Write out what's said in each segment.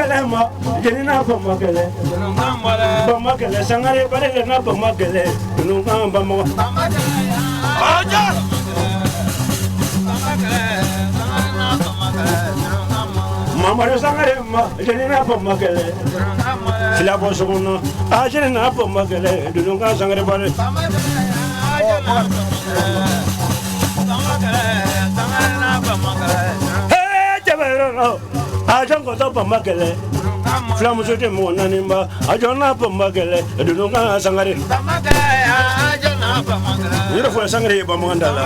kɛlɛ ma jeli n'a bama kɛlɛ bama kɛlɛ sangare bari n'a bama kɛlɛ dununkan bama Mamadu Sangare ma jeli n'a bama kɛlɛ filabɔ sokɔnɔ a jeli n'a bama kɛlɛ dununkan sangare bari a jɔn kɔtɔ bama kɛlɛ filamuso tɛ mɔgɔ naani ba a jɔn n'a bama kɛlɛ dununkan sangare yɛrɛ fɔ sangare ye bamanan da la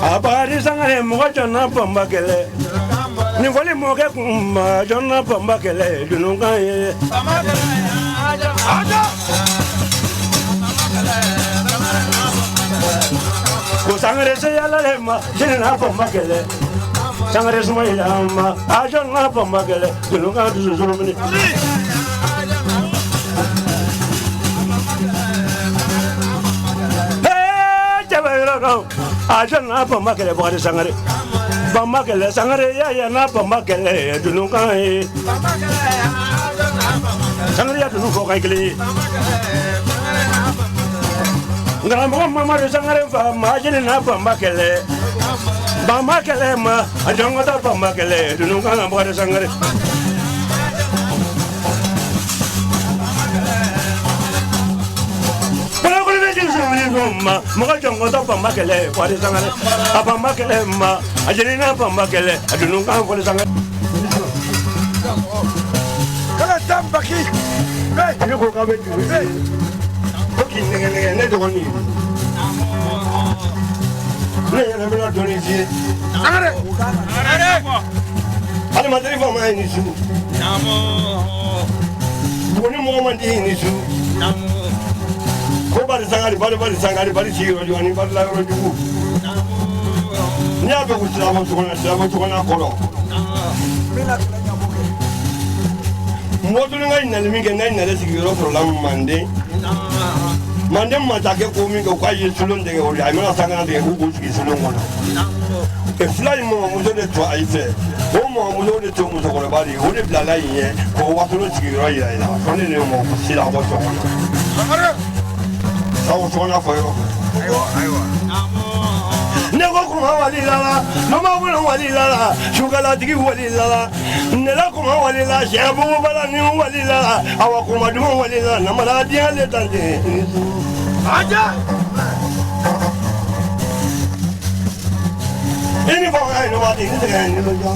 a bari sangare mɔgɔ jɔn n'a bama kɛlɛ nin fɔli mɔkɛ kun ma jɔn n'a bama kɛlɛ dununkan ye ko sangare se yalale ma jeli n'a bama kɛlɛ sangare sumayila ma a jɔn n'a bama kɛlɛ dununkan dusu surumuni a jɔn n'a bama kɛlɛ Bakari Sangare bama kɛlɛ sangare ya n'a bama kɛlɛ dununkan ye sangare ya dunun fɔ ka kelen ye karamɔgɔ Mamadu Sangare fa ma jeli n'a bama kɛlɛ bama kɛlɛ ma a jɔn ka taa bama kɛlɛ dununkan Bakari Sangare ma mɔgɔ jɔn ka taa bama kɛlɛ Bakari Sangare a bama kɛlɛ ma a jeli n'a bama kɛlɛ a dununkan Bakari Sangare Kala tan baki. Ne ko k'a bɛ dugu ko k'i nɛgɛ nɛgɛ ne dɔgɔnin ne yɛrɛ bɛna dɔɔnin f'i ye Sangare. Adamaden faama ye nin su Buguni mɔgɔ man di nin su ko bari sangari bari bari sangari bari sigiyɔrɔ jugu ani bari layɔrɔ jugu n'i y'a fɛ ko silabɔ sokɔnɔ silabɔ sokɔnɔ kɔrɔ mɔgɔ ka ɲininkali min kɛ n'a ɲininkali sigiyɔrɔ sɔrɔla manden manden masakɛ ko min kɛ k'a ye solon tigɛ o de a mana sankara tigɛ k'u k'u sigi solon kɔnɔ fila in mɔgɔmuso de to ayi fɛ o mɔgɔmuso de to musokɔrɔba de ye o de bilala yen ɲɛ k'o wasolon sigiyɔrɔ yira i la ko ne de ye mɔgɔ sila bɔ so kɔnɔ sabu sokɔnɔ fɔ yɔrɔ ne ko kuma wali la noma wolo wali la sukalatigi wali la nela kuma wali la sɛbugu bala ni wali la awa kuma duman wali la namara diɲɛ le tante Aja. I ni fɔ ka ye waati ni sɛgɛn ni nisɔndiya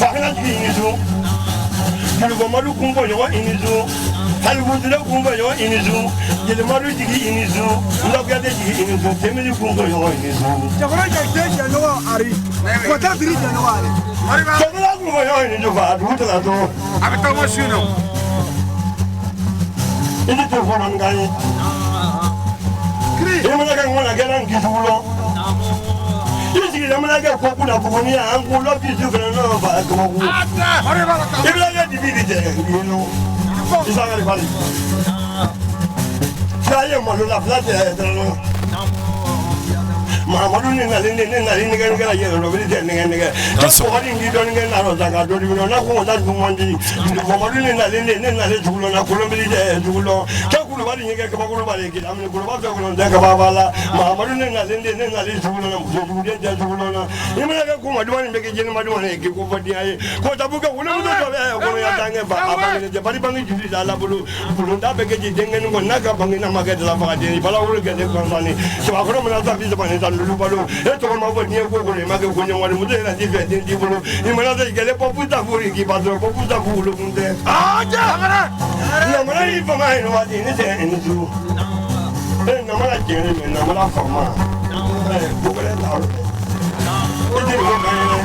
fakɛla jigi i ni su kulubamadu kun bɔ ɲɔgɔn i ni su talibutule kun bɔ ɲɔgɔn i ni su jelimadu jigi i ni su ndakuyate jigi i ni su temili kun bɔ ɲɔgɔn i ni su Cɛkɔrɔba jate jɛɲɔgɔn ari. Kɔtɛ biri jɛɲɔgɔn ari. cɛkɔrɔba kun bɔ ɲɔgɔn i ni su fa dugu tɛna to A bɛ taa ma su nɔ. I ni tɛ fɔlɔ n kan ye Kiri. I mana kɛ ŋɔnà kɛra n kisi wulɔ i sigilen mana kɛ ko kunna buguni an kun lɔ bi su fɛnɛ nɔ fa kabaku Mari b'a la i bɛna kɛ dibi de tɛ yen nɔ i sangare bali fila ye malo la fila tɛ dɔrɔn Mahamadu ni nalen ne nalen nɛgɛ nɛgɛ la yɛlɛ lɔbili tɛ nɛgɛ nɛgɛ cɛ kɔgɔdi k'i dɔɔni kɛ narɔ ta ka dɔ di na ko ta dun man di Mamadu ni nalen ne nalen dugu lɔ na kolonbili tɛ dugu lɔ cɛ kulubali ɲɛgɛ kabakolo b'ale kelen amini koloba fɛ kolon tɛ kaba b'a la Mahamadu ni nalen ne nalen dugu lɔ na muso duguden tɛ dugu lɔ na i mana kɛ ko ma dumani bɛ kɛ jɛnɛma dumani ye k'i ko fɔ diɲɛ ye ko tabu kɛ wolomuso dɔ bɛ kɔnɔya tan kɛ fa a bange tɛ bari bange juli la la bolo bulonda bɛ kɛ ji denkɛnin kɔ n'a ka bange n'a ma kɛ dala faga den bala wolo kɛ ne gansan ni sabakɔrɔ mana taa bi saba ni tan duuru balo e tɔgɔ ma fɔ diɲɛ ko kɔnɔ i ma kɛ ko ɲɛwale muso yɛrɛ ti fɛ den t'i bolo i mana taa gɛlɛ pɔpu ta fori k'i ba sɔrɔ pɔpu ta fu wolokun tɛ Aja. namara y'i fama ye nin waati ne tɛ i ni su e namara jɛlen mɛ namara fama ɛ ko wɛrɛ t'a rɔ e tɛ nin ko kan ye dɛ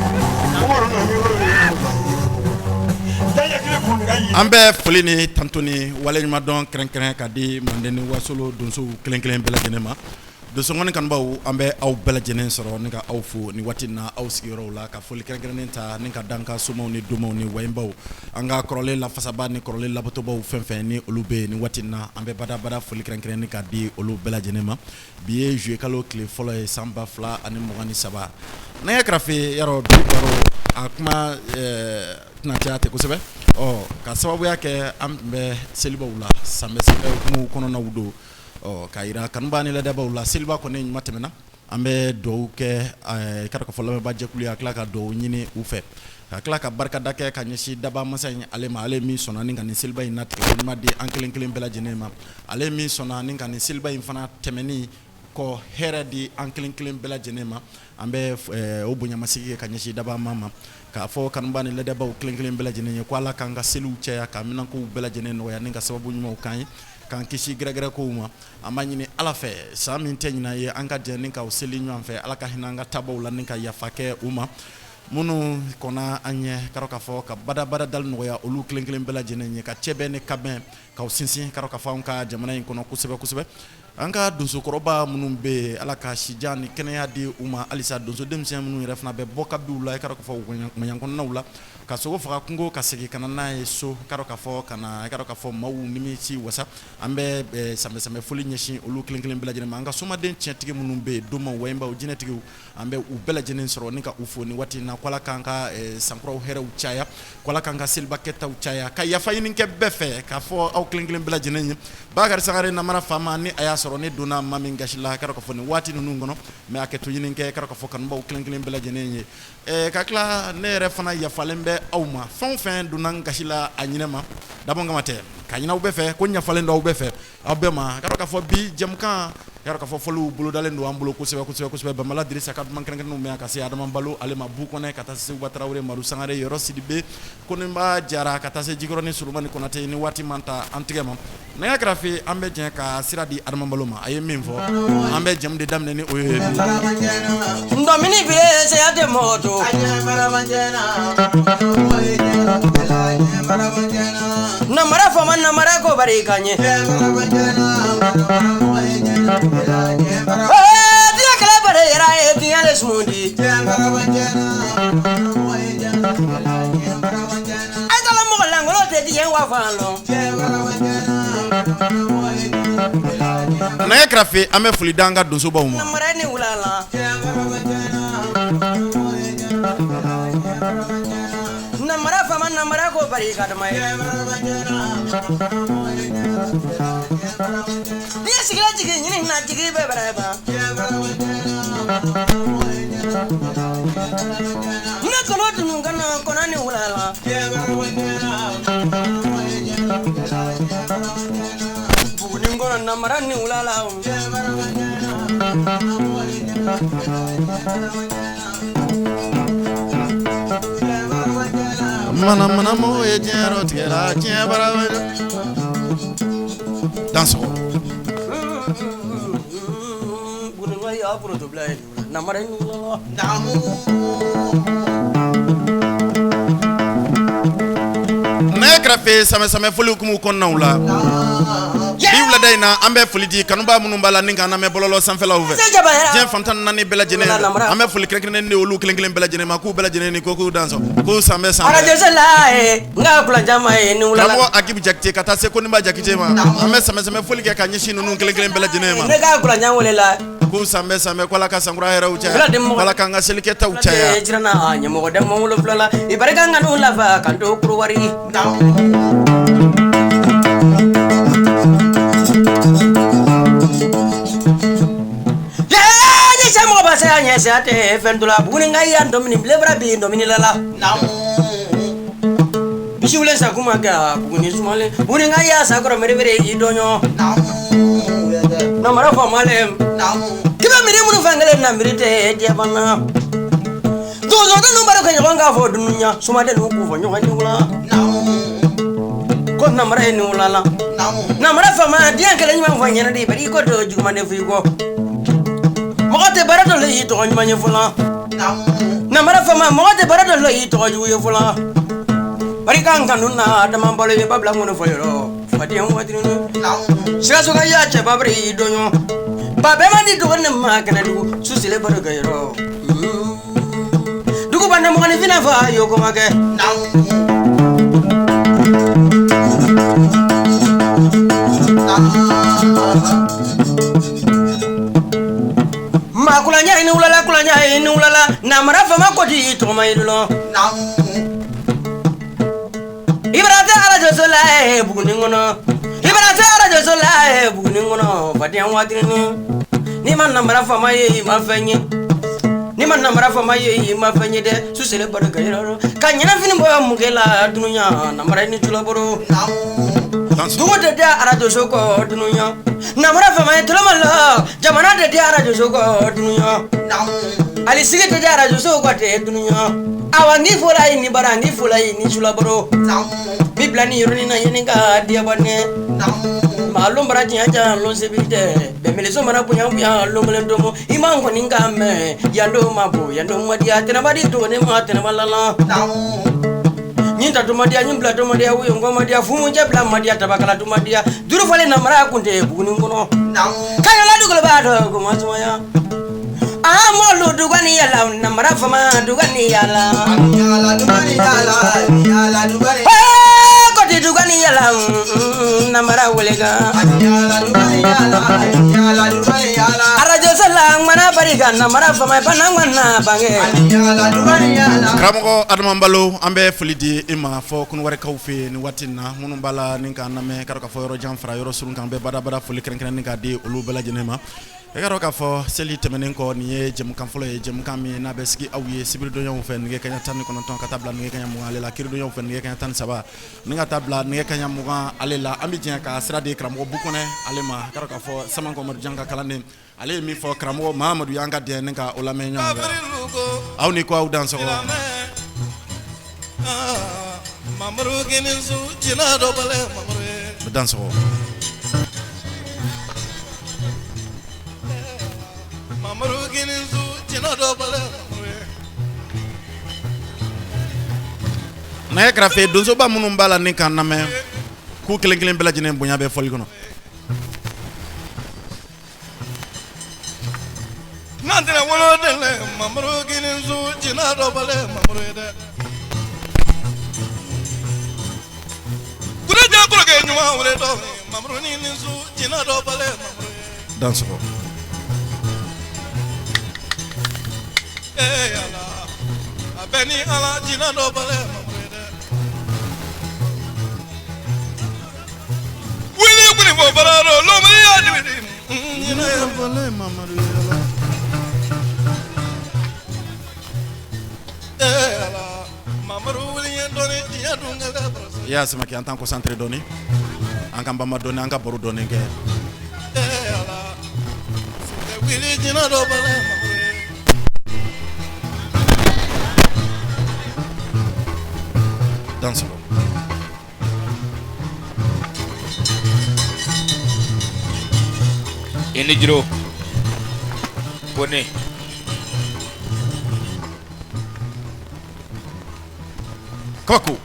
ko wɔrɔ na mi wɔrɔ de kelen kun ka yi An bɛ foli ni tanto ni waleɲumandɔn kɛrɛnkɛrɛn ka di manden ni wasolo donsow kelen kelen bɛɛ lajɛlen ma. Donsokɔni kanubaw, an bɛ aw bɛɛ lajɛlen sɔrɔ ni ka aw fo ni waati na aw sigiyɔrɔw la, ka foli kɛrɛnkɛrɛnnen ta ni ka dan ka somaw ni domaw ni wayibaw, an ka kɔrɔlen lafasaba ni kɔrɔlen labatobaw, fɛn fɛn ni olu bɛ yen ni waati na, an bɛ badabada foli kɛrɛnkɛrɛnnen ka di olu bɛɛ lajɛlen ma. Bi ye juillet kalo tile fɔlɔ ye san 2023. Nɛgɛ kɛrɛfɛ yarɔ, bi baro a kuma tɛna caya ten kosɛbɛ, ɔ ka sababuya kɛ an tun bɛ selibaw la, sanbɛ sanbɛ hukumu kɔnɔnaw don. Ɔ k'a jira kanubaa ni ladɛbaw la, seliba kɔni ɲuman tɛmɛna. An bɛ dugawu kɛ ka fɔ lamɛnbaajɛkulu ye, a tila ka dugawu ɲini u fɛ, ka tila ka barikada kɛ ka ɲɛsin daba masa in ale ma, ale min sɔnna ni ka nin seliba in natigɛ ɲuman di an kelen kelen bɛɛ lajɛlen ma, ale min sɔnna ni ka nin seliba in fana tɛmɛni kɔ hɛrɛ di an kelen kelen bɛɛ lajɛlen ma. An bɛ o bonyamasigi kɛ ka ɲɛsin daba ma, k'a fɔ kanuba ni ladɛbaw kelen kelen bɛɛ lajɛlen ye ko Ala k'an ka seliw caya, ka minankow bɛɛ lajɛlen nɔgɔya ni ka sababu ɲumanw k'an ye, k'an kisi gɛrɛgɛrɛ kow ma. An b'a ɲini Ala fɛ, san min tɛ ɲinan ye, an ka jɛ ni k'aw seli ɲɔgɔn fɛ. Ala ka hinɛ an ka tabaw la ni ka yafa kɛ u ma, minnu kɔnna an ɲɛ ka k'a fɔ ka badabada dali nɔgɔya olu kelen kelen bɛɛ lajɛlen ye, ka cɛbɛn ni kabɛn k'aw sinsin ka k'a fɔ an ka jamana in kɔnɔ kosɛbɛ kosɛbɛ. An ka donsokɔrɔba minnu bɛ yen, Ala ka sijan ni kɛnɛya di u ma halisa. Donso denmisɛn minnu yɛrɛ fana bɛ bɔ kabiw la, i ka k'a fɔ maɲan kɔnɔnaw la, ka sogo faga kungo ka segin ka na n'a ye so, ka k'a fɔ ka na i ka k'a fɔ maaw nimisi wasa. An bɛ sanbɛ sanbɛ foli ɲɛsin olu kelen kelen bɛɛ lajɛlen ma. An ka somaden tiɲɛtigi minnu bɛ yen, domaw, wayibaw, jinɛtigiw, an bɛ u bɛɛ lajɛlen sɔrɔ ni ka u fo ni waati in na, ko Ala k'an ka sankuraw hɛrɛw caya, ko Ala k'an ka seliba kɛtaw caya, ka yafa ɲini kɛ bɛɛ fɛ, k'a fɔ aw kelen kelen bɛɛ lajɛlen ye. Bakari Sangare namara faama, ni a y'a sɔrɔ ne donna maa min gasi la, ka k'a fɔ nin waati ninnu kɔnɔ, mais hakɛto ɲini kɛ ka k'a fɔ kanubaw kelen kelen bɛɛ lajɛlen ye. Ka tila ne yɛrɛ fana yafalen bɛ aw ma, fɛn o fɛn donna n gasi la a ɲinɛ ma dabɔ kama tɛ, ka ɲini aw bɛɛ fɛ ko yafalen don aw bɛɛ fɛ, aw bɛɛ ma. Ka k'a fɔ bi jɛmukan, ka k'a fɔ fɔliw bolodalen don an bolo kosɛbɛ kosɛbɛ kosɛbɛ. Bamala Dirisa ka duman kɛrɛnkɛrɛnnenw bɛ yan ka se Adama Balo ale ma, Bu Kɔnɛ ka taa se Seguba Tarawele, Madu Sangare, Yɔrɔ Sidibe, Koninba Jara, ka taa se Jikɔrɔni Surumani Kɔnate. Ni waati man ta an tigɛ ma, nɛgɛ kɛrɛfɛ, an bɛ jɛ ka sira di Adama Balo ma. A ye min fɔ, an bɛ jɛmu de daminɛ ni o ye. Ndomini bile saya tɛ mɔgɔ to. Namara faama namara ko bari ka ɲɛ. Diɲɛ kɛlɛ bare yɛrɛ ye diɲɛ le sun di. A tala mɔgɔ lankolon tɛ diɲɛ wa fan lɔn. Nɛgɛ kɛrɛfɛ, an bɛ foli d'an ka donsobaw ma. Namara ni wula la. Namara faama namara ko bari ka dama ye. N'i ye sigila jigin ɲini na jigi bɛɛ bɛrɛ ban. Ne kɔnɔ dunu kana kɔnɔ ni wula la. Buguni kɔnɔ namara ni wula la. Mana mana mɔgɔ ye diɲɛ tigɛra diɲɛ bara dansɔgɔ. Buguni y'a foronto bila ye namara ni wula la. Nɛgɛ kɛrɛfɛ, sanbɛ sanbɛ foli hukumu kɔnɔnaw la, bi wulada in na, an bɛ foli di kanubaa minnu b'a la ni k'an lamɛn bɔlɔlɔ sanfɛlaw fɛ diɲɛ fan 14 bɛɛ lajɛlen. An bɛ foli kɛrɛnkɛrɛnnen di olu kelen kelen bɛɛ lajɛlen ma, k'u bɛɛ lajɛlen ni ko k'u dansɔgɔ, k'u sanbɛ sanbɛ. Arajo la ye n ka kulanjama ye ni wula la. Karamɔgɔ Akibu Jakite, ka taa se Koninba Jakite ma, an bɛ sanbɛ sanbɛ foli kɛ ka ɲɛsin ninnu kelen kelen bɛɛ lajɛlen ma. Ne ka kulanjan wele la. K'u sanbɛ sanbɛ, ko Ala ka sankura hɛrɛw caya, ko Ala k'an ka selikɛtaw caya. Jiranna ɲɛmɔgɔ dɛ mɔgɔ wolonfila la i barika n ka n'u lafa ka to kuruwari. Ni sɛ mɔgɔ ba saya ɲɛ saya tɛ fɛn dɔ la Buguni ka yan domini bilebara bi domini la la. Misi wele sa kuma kɛ Buguni sumalen Buguni ka ya sakɔrɔ mere i dɔɲɔ. Namara faamalen k'i bɛ miiri minnu fan kelen na miiri tɛ diɲɛ donsodenw baro kɛ ɲɔgɔn k'a fɔ dununya somadenw k'u fɔ ɲɔgɔn ye wula ko namara ye nin wula la. Namara faama diɲɛ kɛlɛ ɲuman fɔ ɲɛna de bari i ko dɔ juguman de fɔ i kɔ mɔgɔ tɛ baara dɔ la y'i tɔgɔ ɲuman ye fɔlɔ. Namara faama mɔgɔ tɛ baara dɔ la y'i tɔgɔ jugu ye fɔlɔ. Barika n kanu na Adama Balo ye babila ŋɔni fɔ yɔrɔ faden waati Sikaso ka y'a cɛ babiri i dɔɲɔ. Ba bɛɛ ma di dɔgɔnin ma kɛnɛdugu su selen baro kɛ yɔrɔ. Dugu ba na mɔgɔninfin fa y'o koma kɛ. Maa kulaɲa ni wulala kulaɲa ni wulala namara fama ko di tɔgɔma yi lɔ. I bara se arajoso la Buguni kɔnɔ. I bara se arajoso la Buguni kɔnɔ fadenya waatini. N'i ma namara fama ye i ma fɛn ye. N'i ma namara fama ye i ma fɛn ye dɛ. Su selen baro kɛ yɔrɔ. Ka ɲɛnafin bɔ mun la dununya namara ni tulaboro. Dugu de tɛ arajoso kɔ dununya. Namara fama ye tuloma la. Jamana de tɛ arajoso kɔ dununya. Ali sigi de tɛ arajoso kɔ tɛ dununya. Awa ni fɔra ye ni bara ni fɔra ye ni sulaboro. Bi bila ni yɔrɔnin na yanni ka diyabanɛ. Maa lon bara tiɲɛ jan lon sebiri tɛ. Bɛnbeleso mana bonya bonya lon kelen domo. I ma kɔni ka mɛn yan don ma bo yan don ma diya tɛnɛba di dɔgɔnin ma tɛnɛba lala. Ɲin ta ma diya ɲin bila to ma diya wuyo nkɔ ma diya funjɛ bila ma diya tabakala to ma diya juru falen namara kun tɛ Buguni kɔnɔ. Kaɲɔla dugukolo b'a dɔn ko ma sumaya. Amolu dugani yala namara fama dugani yala. Koti dugani yala namara welega. Arajo sala mana barika namara fama bana ŋana bange. Karamɔgɔ Adama Balo an bɛ foli di i ma fɔ Kɔnɔwarikaw fɛ yen nin waati in na minnu b'a la ni k'an lamɛn ka fɔ yɔrɔ jan fara yɔrɔ surun kan an bɛ badabada foli kɛrɛnkɛrɛnnen k'a di olu bɛɛ lajɛlen ma. I ka dɔn k'a fɔ seli tɛmɛnen kɔ nin ye jɛmukan fɔlɔ ye jɛmukan min n'a bɛ sigi aw ye sibiridonyaw fɛ nɛgɛ kanɲɛ 19 ka taa bila nɛgɛ kanɲɛ 20 ale la kiridonyaw fɛ nɛgɛ kanɲɛ 13 ni ka taa bila nɛgɛ kanɲɛ 20 ale la an bɛ jɛ ka sira di karamɔgɔ Bukɔnɛ ale ma ka dɔn k'a fɔ Samankɔ Madu Jan ka kalanden ale ye min fɔ karamɔgɔ Mahamadu y'an ka dɛn ni ka o lamɛn ɲɔgɔn fɛ aw ni ko aw dansɔgɔ. Dansɔgɔ. Nɛgɛ kɛrɛfɛ donsoba minnu b'a la ni k'an lamɛn k'u kelen kelen bɛɛ lajɛlen bonya bɛ fɔli kɔnɔ. Dansɔgɔ. I y'a Samake an t'an concentré dɔɔni an k'an banba dɔɔni an ka baro dɔɔni kɛ. Dansɔgɔ. I ni jiro Kone. Kabako.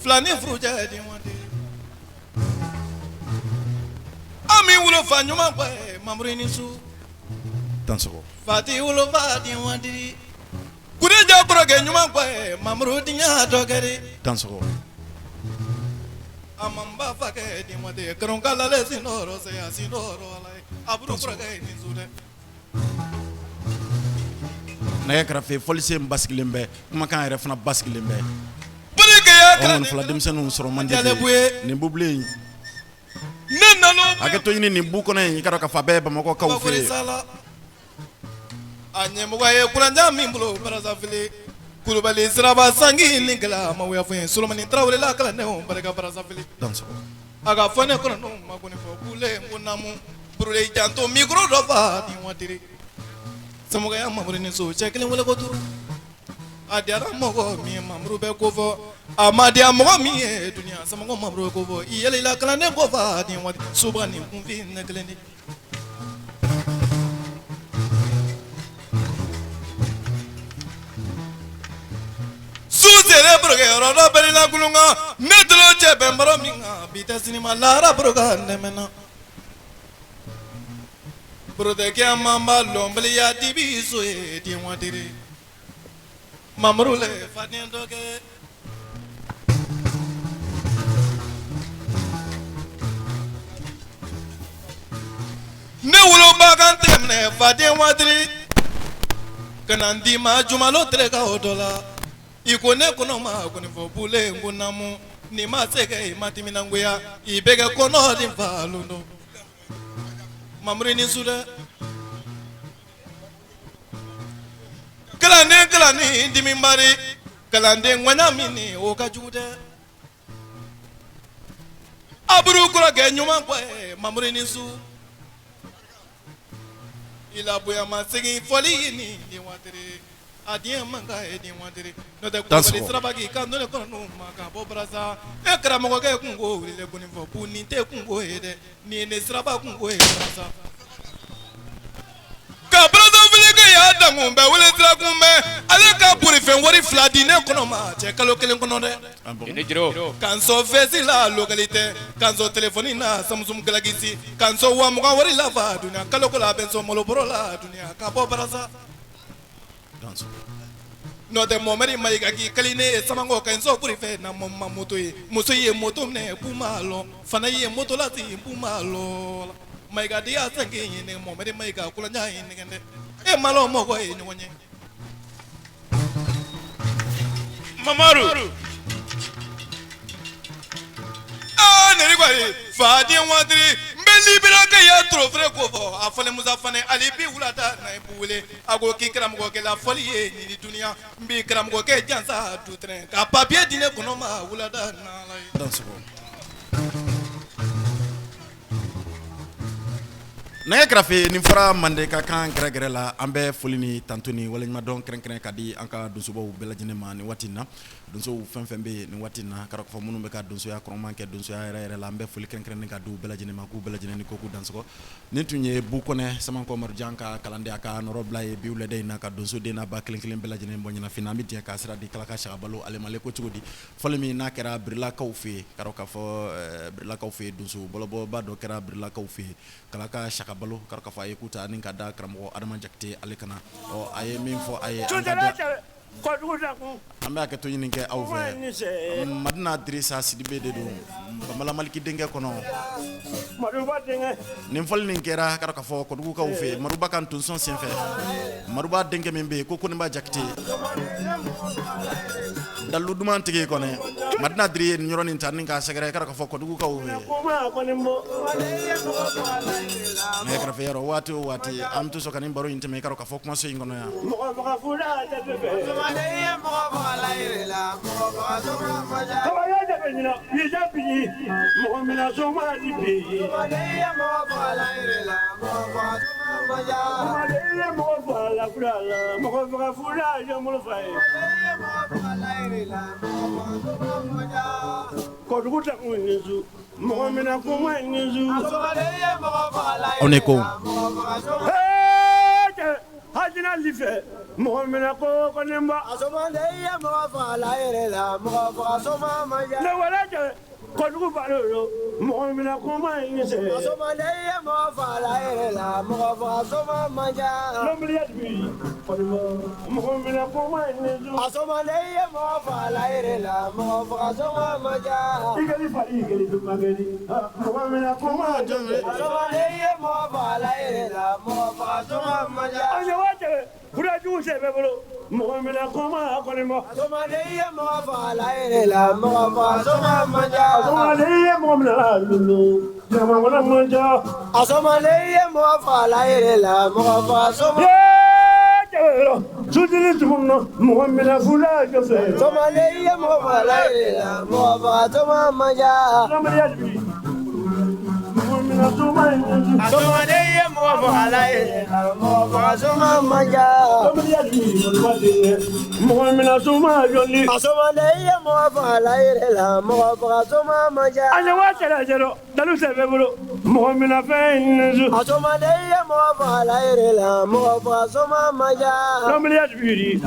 Filani furujɛ di an bɛ wolofa ɲuman Mamuru ni su Dansɔgɔ. Fati wolofa di kureja kɔrɔkɛ ɲuman Mamuru diya dɔgɛrɛ. Dansɔgɔ. A man ba fa kɛ di kɛrɛnkala sin sin a kɔrɔkɛ ni su dɛ. Nɛgɛ kɛrɛfɛ fɔlisen basigilen bɛ kumakan yɛrɛ fana basigilen bɛ. Fila denmisɛnninw sɔrɔ man di nin bubilen hakɛto ɲini nin bu kɔnɔ in i ka dɔn k'a fɔ a bɛɛ Bamakɔkaw fɛ yen. A ɲɛmɔgɔ ye kuranjan min bolo Brazzaville Kulubali Siraba Sangi ni gɛlɛya ma fɔ Solomani Tarawele la kalandenw barika Brazzaville. Dansɔgɔ. A ka fɔ ne kɔnɔ ma ko fɔ kule ko naamu janto micro dɔ fa ni waati Samɔgɔya Mamuru ni so cɛ kelen wele ko duuru. A diyara mɔgɔ min ye Mamuru bɛ ko fɔ, a ma diya mɔgɔ min ye dunuya Samɔgɔ Mamuru bɛ ko fɔ. I yɛlɛ i la kalanden ko fa ni waati soba ni kunfin ne kelen de. Su sere barokɛ yɔrɔ dɔ bɛɛ la kulunkan ne tolo cɛ bɛn baro min kan bi tɛ sini ma lahara barokɛ nɛmɛna. Borotɛkɛ man ba lɔnbaliya dibi so ye den watiri. Mamuru le faden dɔ kɛ. Ne woloba kan tɛgɛ minɛ faden watiri. Ka na n d'i ma jumalo tere ka o dɔ la. I ko ne kɔnɔ ma ko nin fɔ bule n ko naamu. N'i ma se kɛ i ma timinangoya i bɛ kɛ kɔnɔ di fa lon. Mamuru ni su dɛ. Kalanden kalanden dimibari kalanden ŋɔɲa min ni o ka jugu dɛ. Aburu kɔrɔkɛ ɲuman kɔ ye Mamuru ni su. I la bonya ma segin fɔli ni den watiri. A diɲɛ man ka ye den watiri. N'o tɛ kulubali siraba k'i kan ne kɔnɔ n'o ma ka bɔ barasa. E karamɔgɔkɛ kunko wele ko nin fɔ bu nin tɛ kunko ye dɛ. Nin ye ne siraba kunko ye barasa. Ka barasa y'a dankun bɛɛ wele sira kun bɛɛ ale ka bolifɛn wari 2 di ne kɔnɔ ma cɛ kalo kelen kɔnɔ dɛ. K'an sɔn veste la localité k'an sɔn téléphone na Samsung Galaxy k'an sɔn 20,000 wari la fa dunuya kalo ko la a bɛ n sɔn malobɔrɔ la dunuya ka bɔ barasa. N'o tɛ Mɔmɛri Mayiga k'i kali ne ye Samankɔ ka n sɔn bolifɛn na ma moto ye muso ye moto minɛ k'u m'a lɔn fana ye moto lati k'u m'a lɔn. Mayiga de y'a san k'i ɲini Mɔmɛri Mayiga kolonya ye nɛgɛ dɛ e ma lɔn mɔgɔ ye ɲɔgɔn ye. Mamadu aa neri kwari faden watiri n bɛ libera kɛ ya trophée ko fɔ a fɔlen Musa Fane ali bi wulada na i b'u wele a ko k'i karamɔgɔkɛ la fɔli ye nin dunuya n b'i karamɔgɔkɛ jansa du tɛrɛn ka papier di ne kɔnɔ ma wulada na la ye. Nɛgɛ kɛrɛfɛ nin fɔra mande ka kan gɛrɛgɛrɛ la an bɛ foli ni tantu ni waleɲumandɔn kɛrɛnkɛrɛn ka di an ka donsobaw bɛɛ lajɛlen ma nin waati in na. Donsow fɛn fɛn bɛ yen nin waati in na k'a fɔ minnu bɛ ka donsoya kɔrɔman kɛ donsoya yɛrɛ yɛrɛ la an bɛ foli kɛrɛnkɛrɛnnen ka di u bɛɛ lajɛlen ma k'u bɛɛ lajɛlen ni ko k'u dansɔgɔ. Nin tun ye Bukɔnɛ Samankɔ Marujan ka kalanden a ka nɔrɔbila ye bi wulada in na ka donso den n'a ba kelen kelen bɛɛ lajɛlen bɔ ɲɛnafin na. An bɛ jɛ ka sira di Kalaka Sakabalo ale ma ale ko cogo di fɔli min n'a kɛra Birilakaw fɛ yen k'a k'a fɔ Birilakaw fɛ yen donso bɔlɔbɔba dɔ kɛra Birilakaw fɛ yen Kalaka Sakabalo k'a fɔ a ye ku ta ni ka da karamɔgɔ Adama Jakite ale kana ɔ a ye min fɔ a ye an bɛ hakɛto ɲini kɛ aw fɛ Madina Dirisa Sidibe de don Bamala Maliki denkɛ kɔnɔ nin fɔli nin kɛra k'a fɔ Kɔdugukaw fɛ Maruba ka ntonsɔn senfɛ Maruba denkɛ min bɛ yen ko Koniba Jakite dalu duman tigi kɔnɛ Madina Diri ye nin yɔrɔnin ta ni k'a sɛgɛrɛ k'a fɔ Kɔdugukaw fɛ nɛgɛ kɛrɛfɛ yɔrɔ waati o waati an tɛ sɔn ka nin baro in tɛmɛ k'a fɔ kumaso in kɔnɔ yan. Aw ni ko mɔgɔ minɛ ko kojugu mɔgɔ minɛ kuma Jugu bɛ bolo mɔgɔ minɛ kuma kɔni mɔgɔ sutigi mɔgɔ minɛ mɔgɔ Somaden ye mɔgɔ fagala ye mɔgɔ faga soma man ca. Mɔgɔ mina soma jɔli. Somaden ye mɔgɔ fagala yɛrɛ la mɔgɔ faga soma man ca. A ye wa cɛla jɛrɔ dalu sɛbɛ bolo mɔgɔ mina fɛn in. Somaden ye mɔgɔ fagala yɛrɛ la mɔgɔ faga soma man ca. Lɔnbiliya jigiri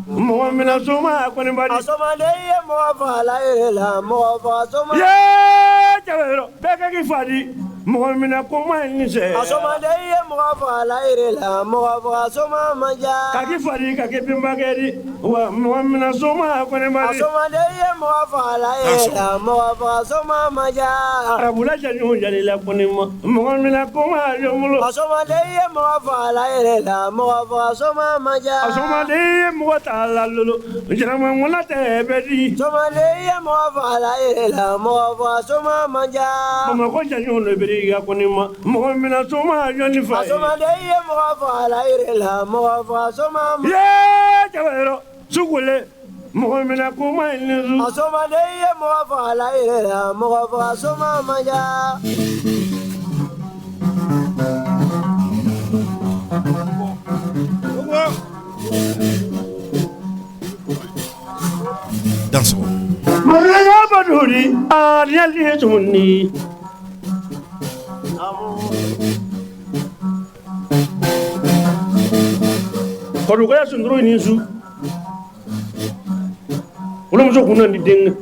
mɔgɔ mina soma kɔni bali. Somaden ye mɔgɔ fagala yɛrɛ la mɔgɔ faga soma. Yee cɛbɛ bɛɛ ka k'i fa di. Mɔgɔ mina kuma in sɛ. Somaden ye mɔgɔ fagala yɛrɛ la mɔgɔ faga soma man ca. Ka k'i fa di ka k'i bɛnbakɛ di wa mɔgɔ mina soma kɔni bali. Somaden ye mɔgɔ fagala yɛrɛ la mɔgɔ faga soma man ca. Arabula jaliw jalila kɔni ma mɔgɔ mina kuma jɔn bolo. Somaden ye mɔgɔ fagala yɛrɛ la mɔgɔ faga soma man ca. Somaden ye mɔgɔ ta la lolo jarama ŋɔnɔ tɛ bɛ di. Somaden ye mɔgɔ fagala yɛrɛ la mɔgɔ faga soma man ca. Bamakɔ jaliw de bɛ kɔni ma mɔgɔ mina soma jɔnni fa ye. Somaden ye mɔgɔ fagala yɛrɛ la mɔgɔ faga soma man ca. Yee cɛbɛ sukule mɔgɔ mina kuma in ni su. Somaden ye mɔgɔ fagala yɛrɛ la mɔgɔ faga soma man ca. Dansogo. Mɔgɔya baduri a yali tumuni. Kɔdugoya sunduru ni su. Wolomuso kun na ni denkɛ.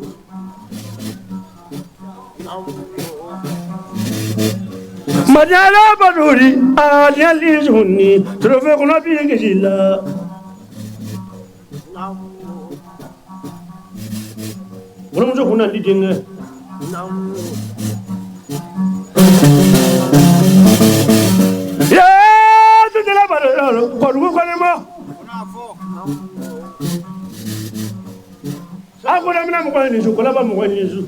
Majala baduri a yali tumuni trofe kɔnɔ bi kisi la. Wolomuso kun na ni denkɛ. Yee tutela baduri kɔdugu kɔni ma. A ko mina mɔgɔ ni su kolaba mɔgɔ ni su.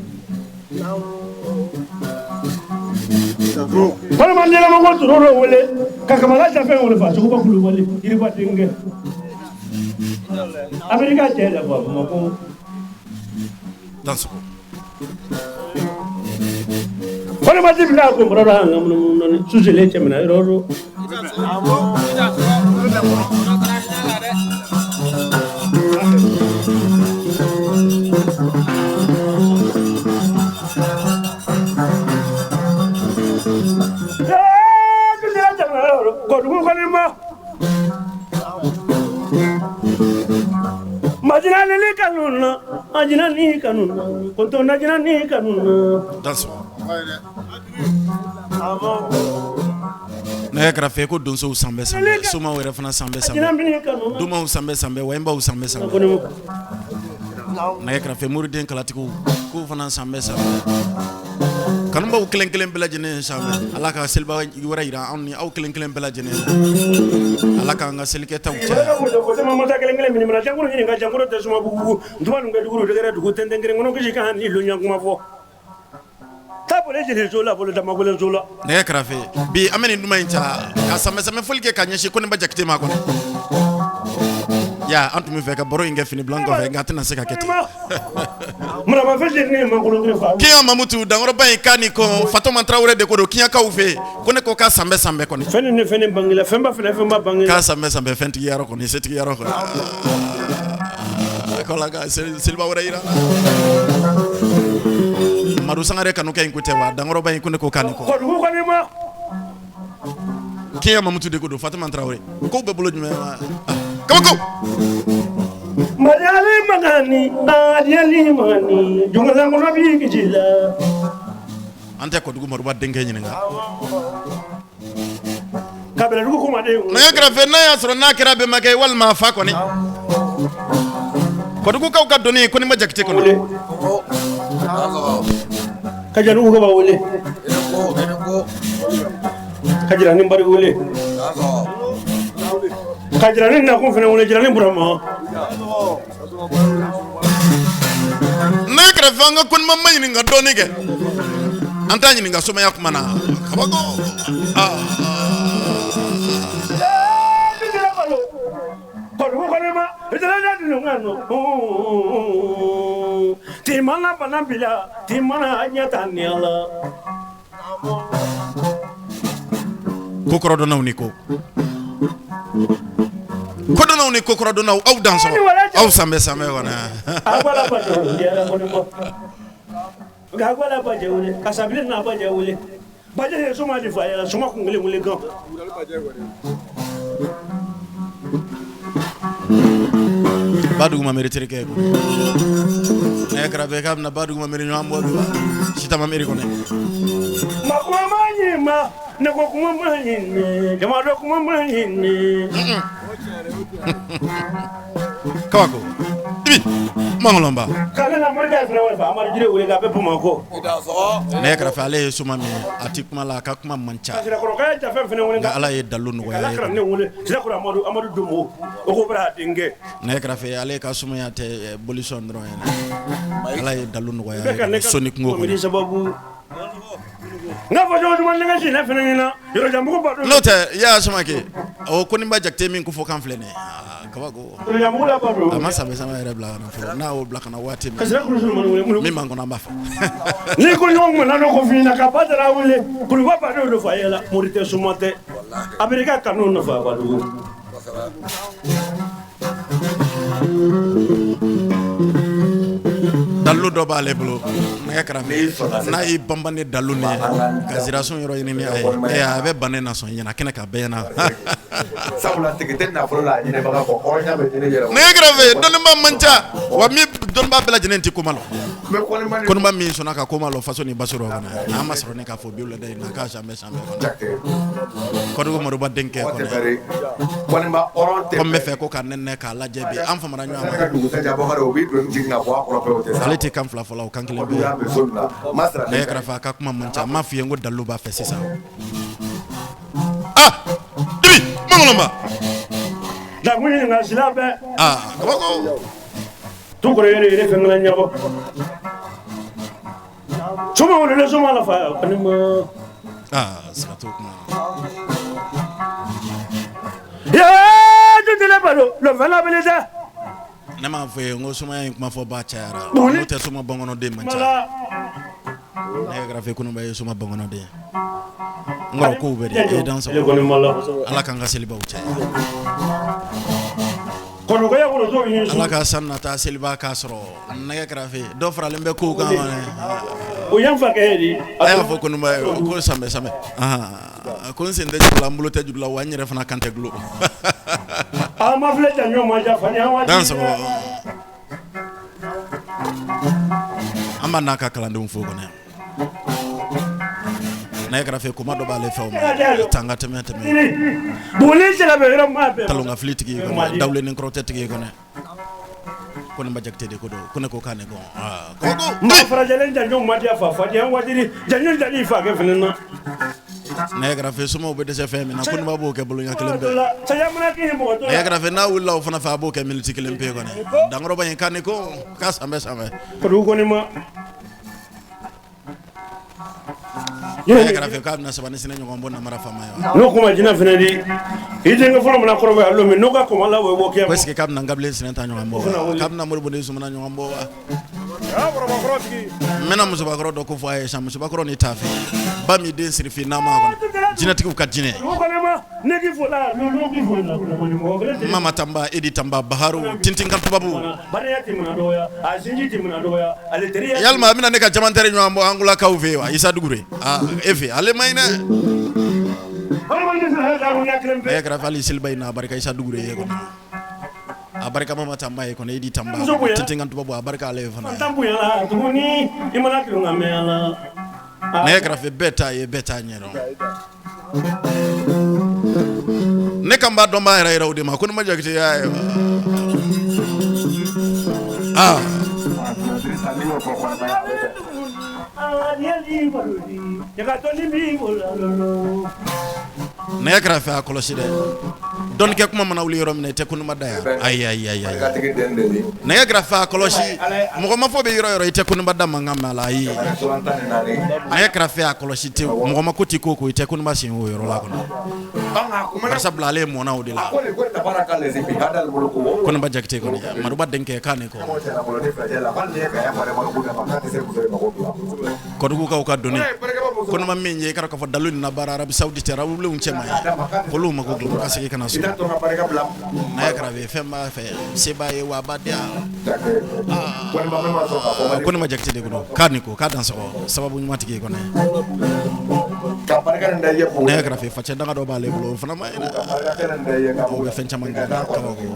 Walima ɲɛnamɔgɔ toro wele ka kamala jafɛn wele fa suguba kulubali yiriba denkɛ. Amerika cɛ la Bamakɔ. Dansogo. Walima ti bila ko mɔrɔ an ka munumunu nɔni suselen cɛ minɛ yɔrɔ o. Kɔdugu kɔni ma. Majina ni kanu na, ajina ni kanu na, kɔntɔn najina ni kanu na. Dansogo. Nɛgɛ kɛrɛfɛ ko donsow san bɛɛ san bɛɛ, somaw yɛrɛ fana san bɛɛ san bɛɛ, dumaw san bɛɛ san bɛɛ, wɛnbaw san bɛɛ san bɛɛ. Nɛgɛ kɛrɛfɛ moriden kalatigiw k'u fana san bɛɛ san bɛɛ. Kanubaw kelen kelen bɛɛ lajɛlen san bɛɛ. Ala ka seliba wɛrɛ jira anw ni aw kelen kelen bɛɛ lajɛlen. Ala k'an ka selikɛtaw caya. Nɛgɛ kɛrɛfɛ bi an bɛ nin duman in ta ka sanbɛ foli kɛ ka ɲɛsin Koniba Jakite ma kɔni. Ya an tun bɛ fɛ ka baro in kɛ fini bilan kɔfɛ nka a tɛna se ka kɛ ten. Kiɲan Mamutu dankɔrɔba in k'a ni ko Fatɔma Tarawele de ko don Kiɲankaw fɛ yen ko ne ko k'a sanbɛ sanbɛ kɔni. Fɛn ni fɛn bangela fɛnba fɛnɛ fɛnba bangela. K'a sanbɛ sanbɛ fɛntigi yɔrɔ kɔni setigi yɔrɔ kɔni. Ko Ala ka seliba wɛrɛ jira. Madu Sangare kanu kɛ in ko tɛ wa dankɔrɔba in ko ne ko k'a ni ko. Kiɲan Mamutu de ko don Fatɔma Tarawele kow bɛ bolo jumɛn wa? Kabako. Majali magani ajali magani jungla kɔnɔ bi kisi la. An tɛ Kɔdugu Maruba denkɛ ɲininka. Kabila dugu kumaden. Nɛgɛ kɛrɛfɛ n'a y'a sɔrɔ n'a kɛra bɛnbakɛ ye walima a fa kɔni. Kɔdugukaw ka doni Koniba Jakite kɔni. Ka jalugu kaba wele. Ka jirani bari wele. Ka jirani nakun fana wele jirani Burama. Nɛgɛ kɛrɛfɛ an ka Koniba ma ɲininka dɔɔnin kɛ. An t'a ɲininka somaya kuma na. Kabako. Timana bana bila, timana ɲɛ ta ni ala. Ko kɔrɔdɔnnaw ni ko kodɔnnaw ni kokɔrɔdɔnnaw, aw dansɔgɔ, aw sanbɛ sanbɛ kɔnɔ. Ba duguma miiri terikɛ ye ne kɛrɛfɛ k'a bɛna ba duguma miiri ɲɔgɔn bɔ sitama miiri kɔnɔ. Ne ko kuma ma ɲini jamadɔ kuma ma ɲini. Kabako ibi mangolomba. K'ale na morikɛ fana wele Amadu Jire wele k'a bɛ Bamakɔ. Ne kɛrɛfɛ ale ye soma min ye, a ti kuma la, a ka kuma man ca. Sirakɔrɔka ye jafe fana wele. Nka Ala ye dalu nɔgɔya ye. Ala wele Sirakɔrɔ Amadu Amadu Donmo o ko bɛra denkɛ. Ne kɛrɛfɛ ale ka sumaya tɛ bolisɔn dɔrɔn ye. Ala ye dalu nɔgɔya ye soni kungo kɔnɔ. Sababu. N'a fɔ cogo duman ne si ne fana ɲɛna yɔrɔjanbugu ba don. N'o tɛ i y'a suma kɛ o ko nin ba Jakite min ko fɔ kan filɛ nin ye kabako. Yɔrɔjanbugu la ba don. A ma sanbɛ sanbɛ yɛrɛ bila ka na fɔlɔ, n'a y'o bila ka na waati min. Min b'an kɔnɔ an b'a fɔ. N'i ko ɲɔgɔn kun na ko f'i ɲɛna ka ba dara wele kuluba ba don fa yɛlɛ mori tɛ suma tɛ a bɛ ka kanu nafa ba dugu. Dalu dɔ b'ale bolo nɛgɛ kɛrɛfɛ, n'a y'i banban ni dalu nin ye ka sirasun yɔrɔ ɲini ni a ye, a bɛ ban ne na sɔn ɲɛna kɛnɛ ka bɛɛ ɲɛna. Sabula tigi tɛ nafolo la a ɲinibaga kɔ, hɔrɔnya bɛ ɲini yɛrɛ. Nɛgɛ kɛrɛfɛ dɔnnibaa man ca wa min dɔnnibaa bɛɛ lajɛlen tɛ koma lɔ. Koniba min sɔnna ka koma lɔ faso ni baso rɔ kɔnɔ, n'a ma sɔrɔ ne k'a fɔ bi wulada in na k'a sanbɛ sanbɛ kɔnɔ. Kɔdugu Moriba denkɛ kɔnɔ. Ko n bɛ fɛ ko ka nɛnɛ k'a lajɛ bi an famana ɲɔgɔn ma. Ale tɛ kan fila fɔla, o kan kelen pe. Nɛgɛ kɛrɛfɛ a ka kuma man ca, n m'a f'i ye n ko dalu b'a fɛ sisan. Ah Dibi Mangolomba. Dakun ɲininka sila bɛɛ. Ah kabako. Tukɔrɔ yɛrɛ yɛrɛ fɛn kelen ɲɛbɔ. Soma wele soma la fa ani ma. Ah siga t'o kuma na. Yee tutile balo lɔ fɛn labɛn tɛ. Ne m'a fɔ ye n ko sumaya in kuma fɔ ba cayara. N'o tɛ soma bɔnkɔnɔden man ca. Ne kɛrɛfɛ Koniba ye soma bɔnkɔnɔden. N kɔrɔ kow bɛ de e dan sɔgɔ. Ala k'an ka selibaw caya. Ala ka san nata seliba k'a sɔrɔ nɛgɛ kɛrɛfɛ dɔ faralen bɛ kow kan. O y'an fa kɛ di. A y'a fɔ Koniba ye ko sanbɛ sanbɛ. Ko n sen tɛ juru la, n bolo tɛ juru la, wa n yɛrɛ fana kan tɛ gulo. A ma filɛ janɲɔ ma ja fani an Dan sɔgɔ. An b'a n'a ka kalandenw fo kɔnɔ yan. Nɛgɛ kɛrɛfɛ koma dɔ b'ale fɛ o ma tanga tɛmɛ tɛmɛ. Buguni sera bɛ yɔrɔ maa bɛɛ. Talon ka fili tigi ye kɔnɔ, dawulen ni kɔrɔtɛ tigi ye kɔnɔ. Ko ne ma Jakite de ko don, ko ne ko k'a ne kɔn. Maa farajɛlen janɲɔ ma diya fa fa diya wajiri janɲɔ janɲɔ fa kɛ fana na. Nɛgɛ kɛrɛfɛ somaw bɛ dɛsɛ fɛn min na, Koniba b'o kɛ boloɲɛ kelen pe. Nɛgɛ kɛrɛfɛ n'a wulila o fana fɛ, a b'o kɛ miniti kelen pe kɔnɔ. Dankɔrɔba in k'a ne ko k'a sanbɛ sanbɛ. Kodugu Koniba. Nɛgɛ kɛrɛfɛ k'a bɛna saba ni sinɛ ɲɔgɔn bɔ namara faama ye. N'o kuma jinɛ fana di i denkɛ fɔlɔ mana kɔrɔbaya don min n'o ka kɔmɔ la o bɔ kɛ. Ko est-ce que k'a bɛna Nkabilen sinɛ ta ɲɔgɔn bɔ wa? K'a bɛna Moribo ni Sumana ɲɔgɔn bɔ wa? N bɛna musobakɔrɔ dɔ ko fɔ a ye sisan, musobakɔrɔ ni taafe ba min den sirifin n'a ma kɔnɔ, jinɛtigiw ka jinɛ. Mama Tanba, Idi Tanba, Baharu, Tintin kan tubabu. Yalima a bɛna ne ka jamantɛri ɲɔgɔn bɔ Angolakaw fɛ yen wa? Isa Dugure, aa e fɛ ale ma ɲi dɛ. Ne kɛrɛfɛ hali seliba in na a barika Isa Dugure ye kɔnɔ. A barika Mama Tanba ye kɔnɔ, Idi Tanba, Tintin kan tubabu a barika ale ye fana. Ne kɛrɛfɛ bɛɛ t'a ye, bɛɛ t'a ɲɛdɔn. Ne kan b'a dɔn b'a yɛrɛ yɛrɛ o de ma ko ne ma Jakite y'a ye wa. Ah. Nɛgɛ kɛrɛfɛ a kɔlɔsi dɛ, dɔnnikɛ kuma mana wuli yɔrɔ min na i tɛ Koniba da yan. Ayi ayi ayi ayi. Nɛgɛ kɛrɛfɛ a kɔlɔsi, mɔgɔ ma fɔ bɛ yɔrɔ yɔrɔ i tɛ Koniba da mankan mɛn a la. Ayi. Nɛgɛ kɛrɛfɛ a kɔlɔsi tɛ mɔgɔ ma ko ti ko ko i tɛ Koniba sen o yɔrɔ la kɔnɔ. Barisa ale mɔnna o de la. Koniba Jakite kɔni Maruba denkɛ k'a ne kɔ. Kɔdugukaw ka doni. Ko min ye k'a fɔ dalu ni baara Arabie Saoudite arabulenw cɛ ma ye k'olu mako dilan ka segin ka na so n'a kɛra fɛn b'a fɛ se b'a ye wa ba ko ne ma Jakite de kɔnɔ k'a ni ko k'a dansɔgɔ sababu ɲuman tigi kɔnɔ ne kɛrɛfɛ facɛ daga dɔ b'ale bolo o fana ma o bɛ fɛn caman kɛ kabako.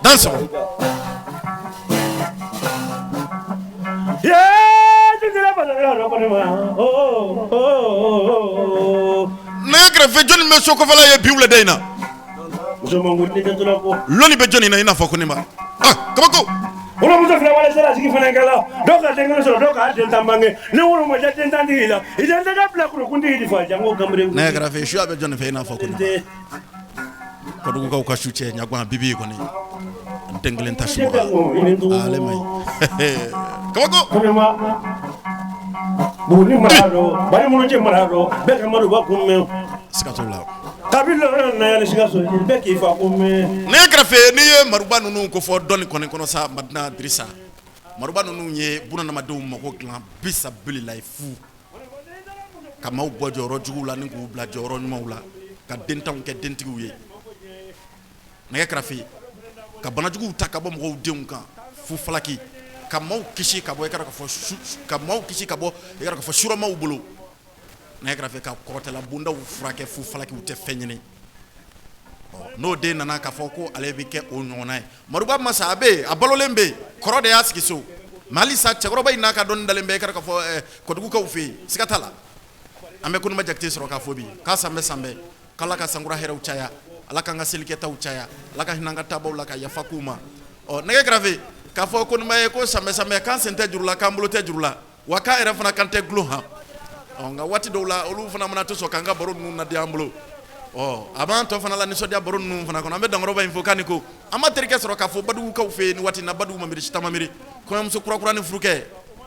Dansɔgɔ. Ne kɛrɛfɛ jɔnni bɛ so kɔfɛla ye bi wulada in na? Lɔnni bɛ jɔnni na i n'a fɔ ko ne ma kabako. Wolomuso fila wale sera sigi fana kɛla dɔw ka den kelen sɔrɔ dɔw ka den tan bange ni wolo ma diya den tan tigi la i den tɛ bila kurukuntigi di fa jango gamere. Ne kɛrɛfɛ suya bɛ jɔnni fɛ i n'a fɔ ko ne ma? Kɔdugukaw ka su cɛ ɲagwan bibi kɔni den kelen ta subaga ale ma ɲi kabako. Buguni mara dɔ bari minnu cɛ mara dɔ bɛɛ ka maruba kun mɛn. Siga t'o la. Kabi lɔrɔ na yanni Sikaso bɛɛ k'i fa ko mɛn. Ne kɛrɛfɛ n'i ye maruba ninnu ko fɔ dɔnni kɔni kɔnɔ sa Madina Dirisa maruba ninnu ye bunadamadenw mako dilan bisabililayi fu ka maaw bɔ jɔyɔrɔ juguw la ni k'u bila jɔyɔrɔ ɲumanw la ka dentanw kɛ dentigiw ye. Nɛgɛ kɛrɛfɛ ka banajuguw ta ka bɔ mɔgɔw denw kan fu falaki ka maaw kisi ka bɔ i ka fɔ ka maaw kisi ka bɔ i ka fɔ suramaw bolo. Nɛgɛ kɛrɛfɛ ka kɔrɔtɛla bondaw furakɛ fu falaki u tɛ fɛn ɲini. N'o den nana k'a fɔ ko ale bɛ kɛ o ɲɔgɔnna ye maruba masa a bɛ yen a balolen bɛ yen kɔrɔ de y'a sigi so mais halisa cɛkɔrɔba in n'a ka dɔnni dalen bɛ i ka fɔ kɔdugukaw fɛ yen siga t'a la. An bɛ Konima Jakite sɔrɔ k'a fɔ bi k'a sanbɛ sanbɛ k'Ala ka sankura hɛrɛw caya Ala k'an ka selikɛtaw caya Ala ka hinɛ an ka taabaw la ka yafa k'u ma. Ɔ nɛgɛ kɛrɛfɛ k'a fɔ Konima ye ko sanbɛ sanbɛ k'an sen tɛ juru la k'an bolo tɛ juru la wa k'an yɛrɛ fana kan tɛ gulon han. Ɔ nka waati dɔw la olu fana mana to sɔn k'an ka baro ninnu nadiya an bolo. Ɔ a b'an tɔ fana la nisɔndiya baro ninnu fana kɔnɔ. An bɛ dankɔrɔba in fo k'a ni ko an ma terikɛ sɔrɔ k'a fɔ Badugukaw fɛ yen ni waati na Badugu mamiri sitamamiri kɔɲɔmuso kurakura ni furukɛ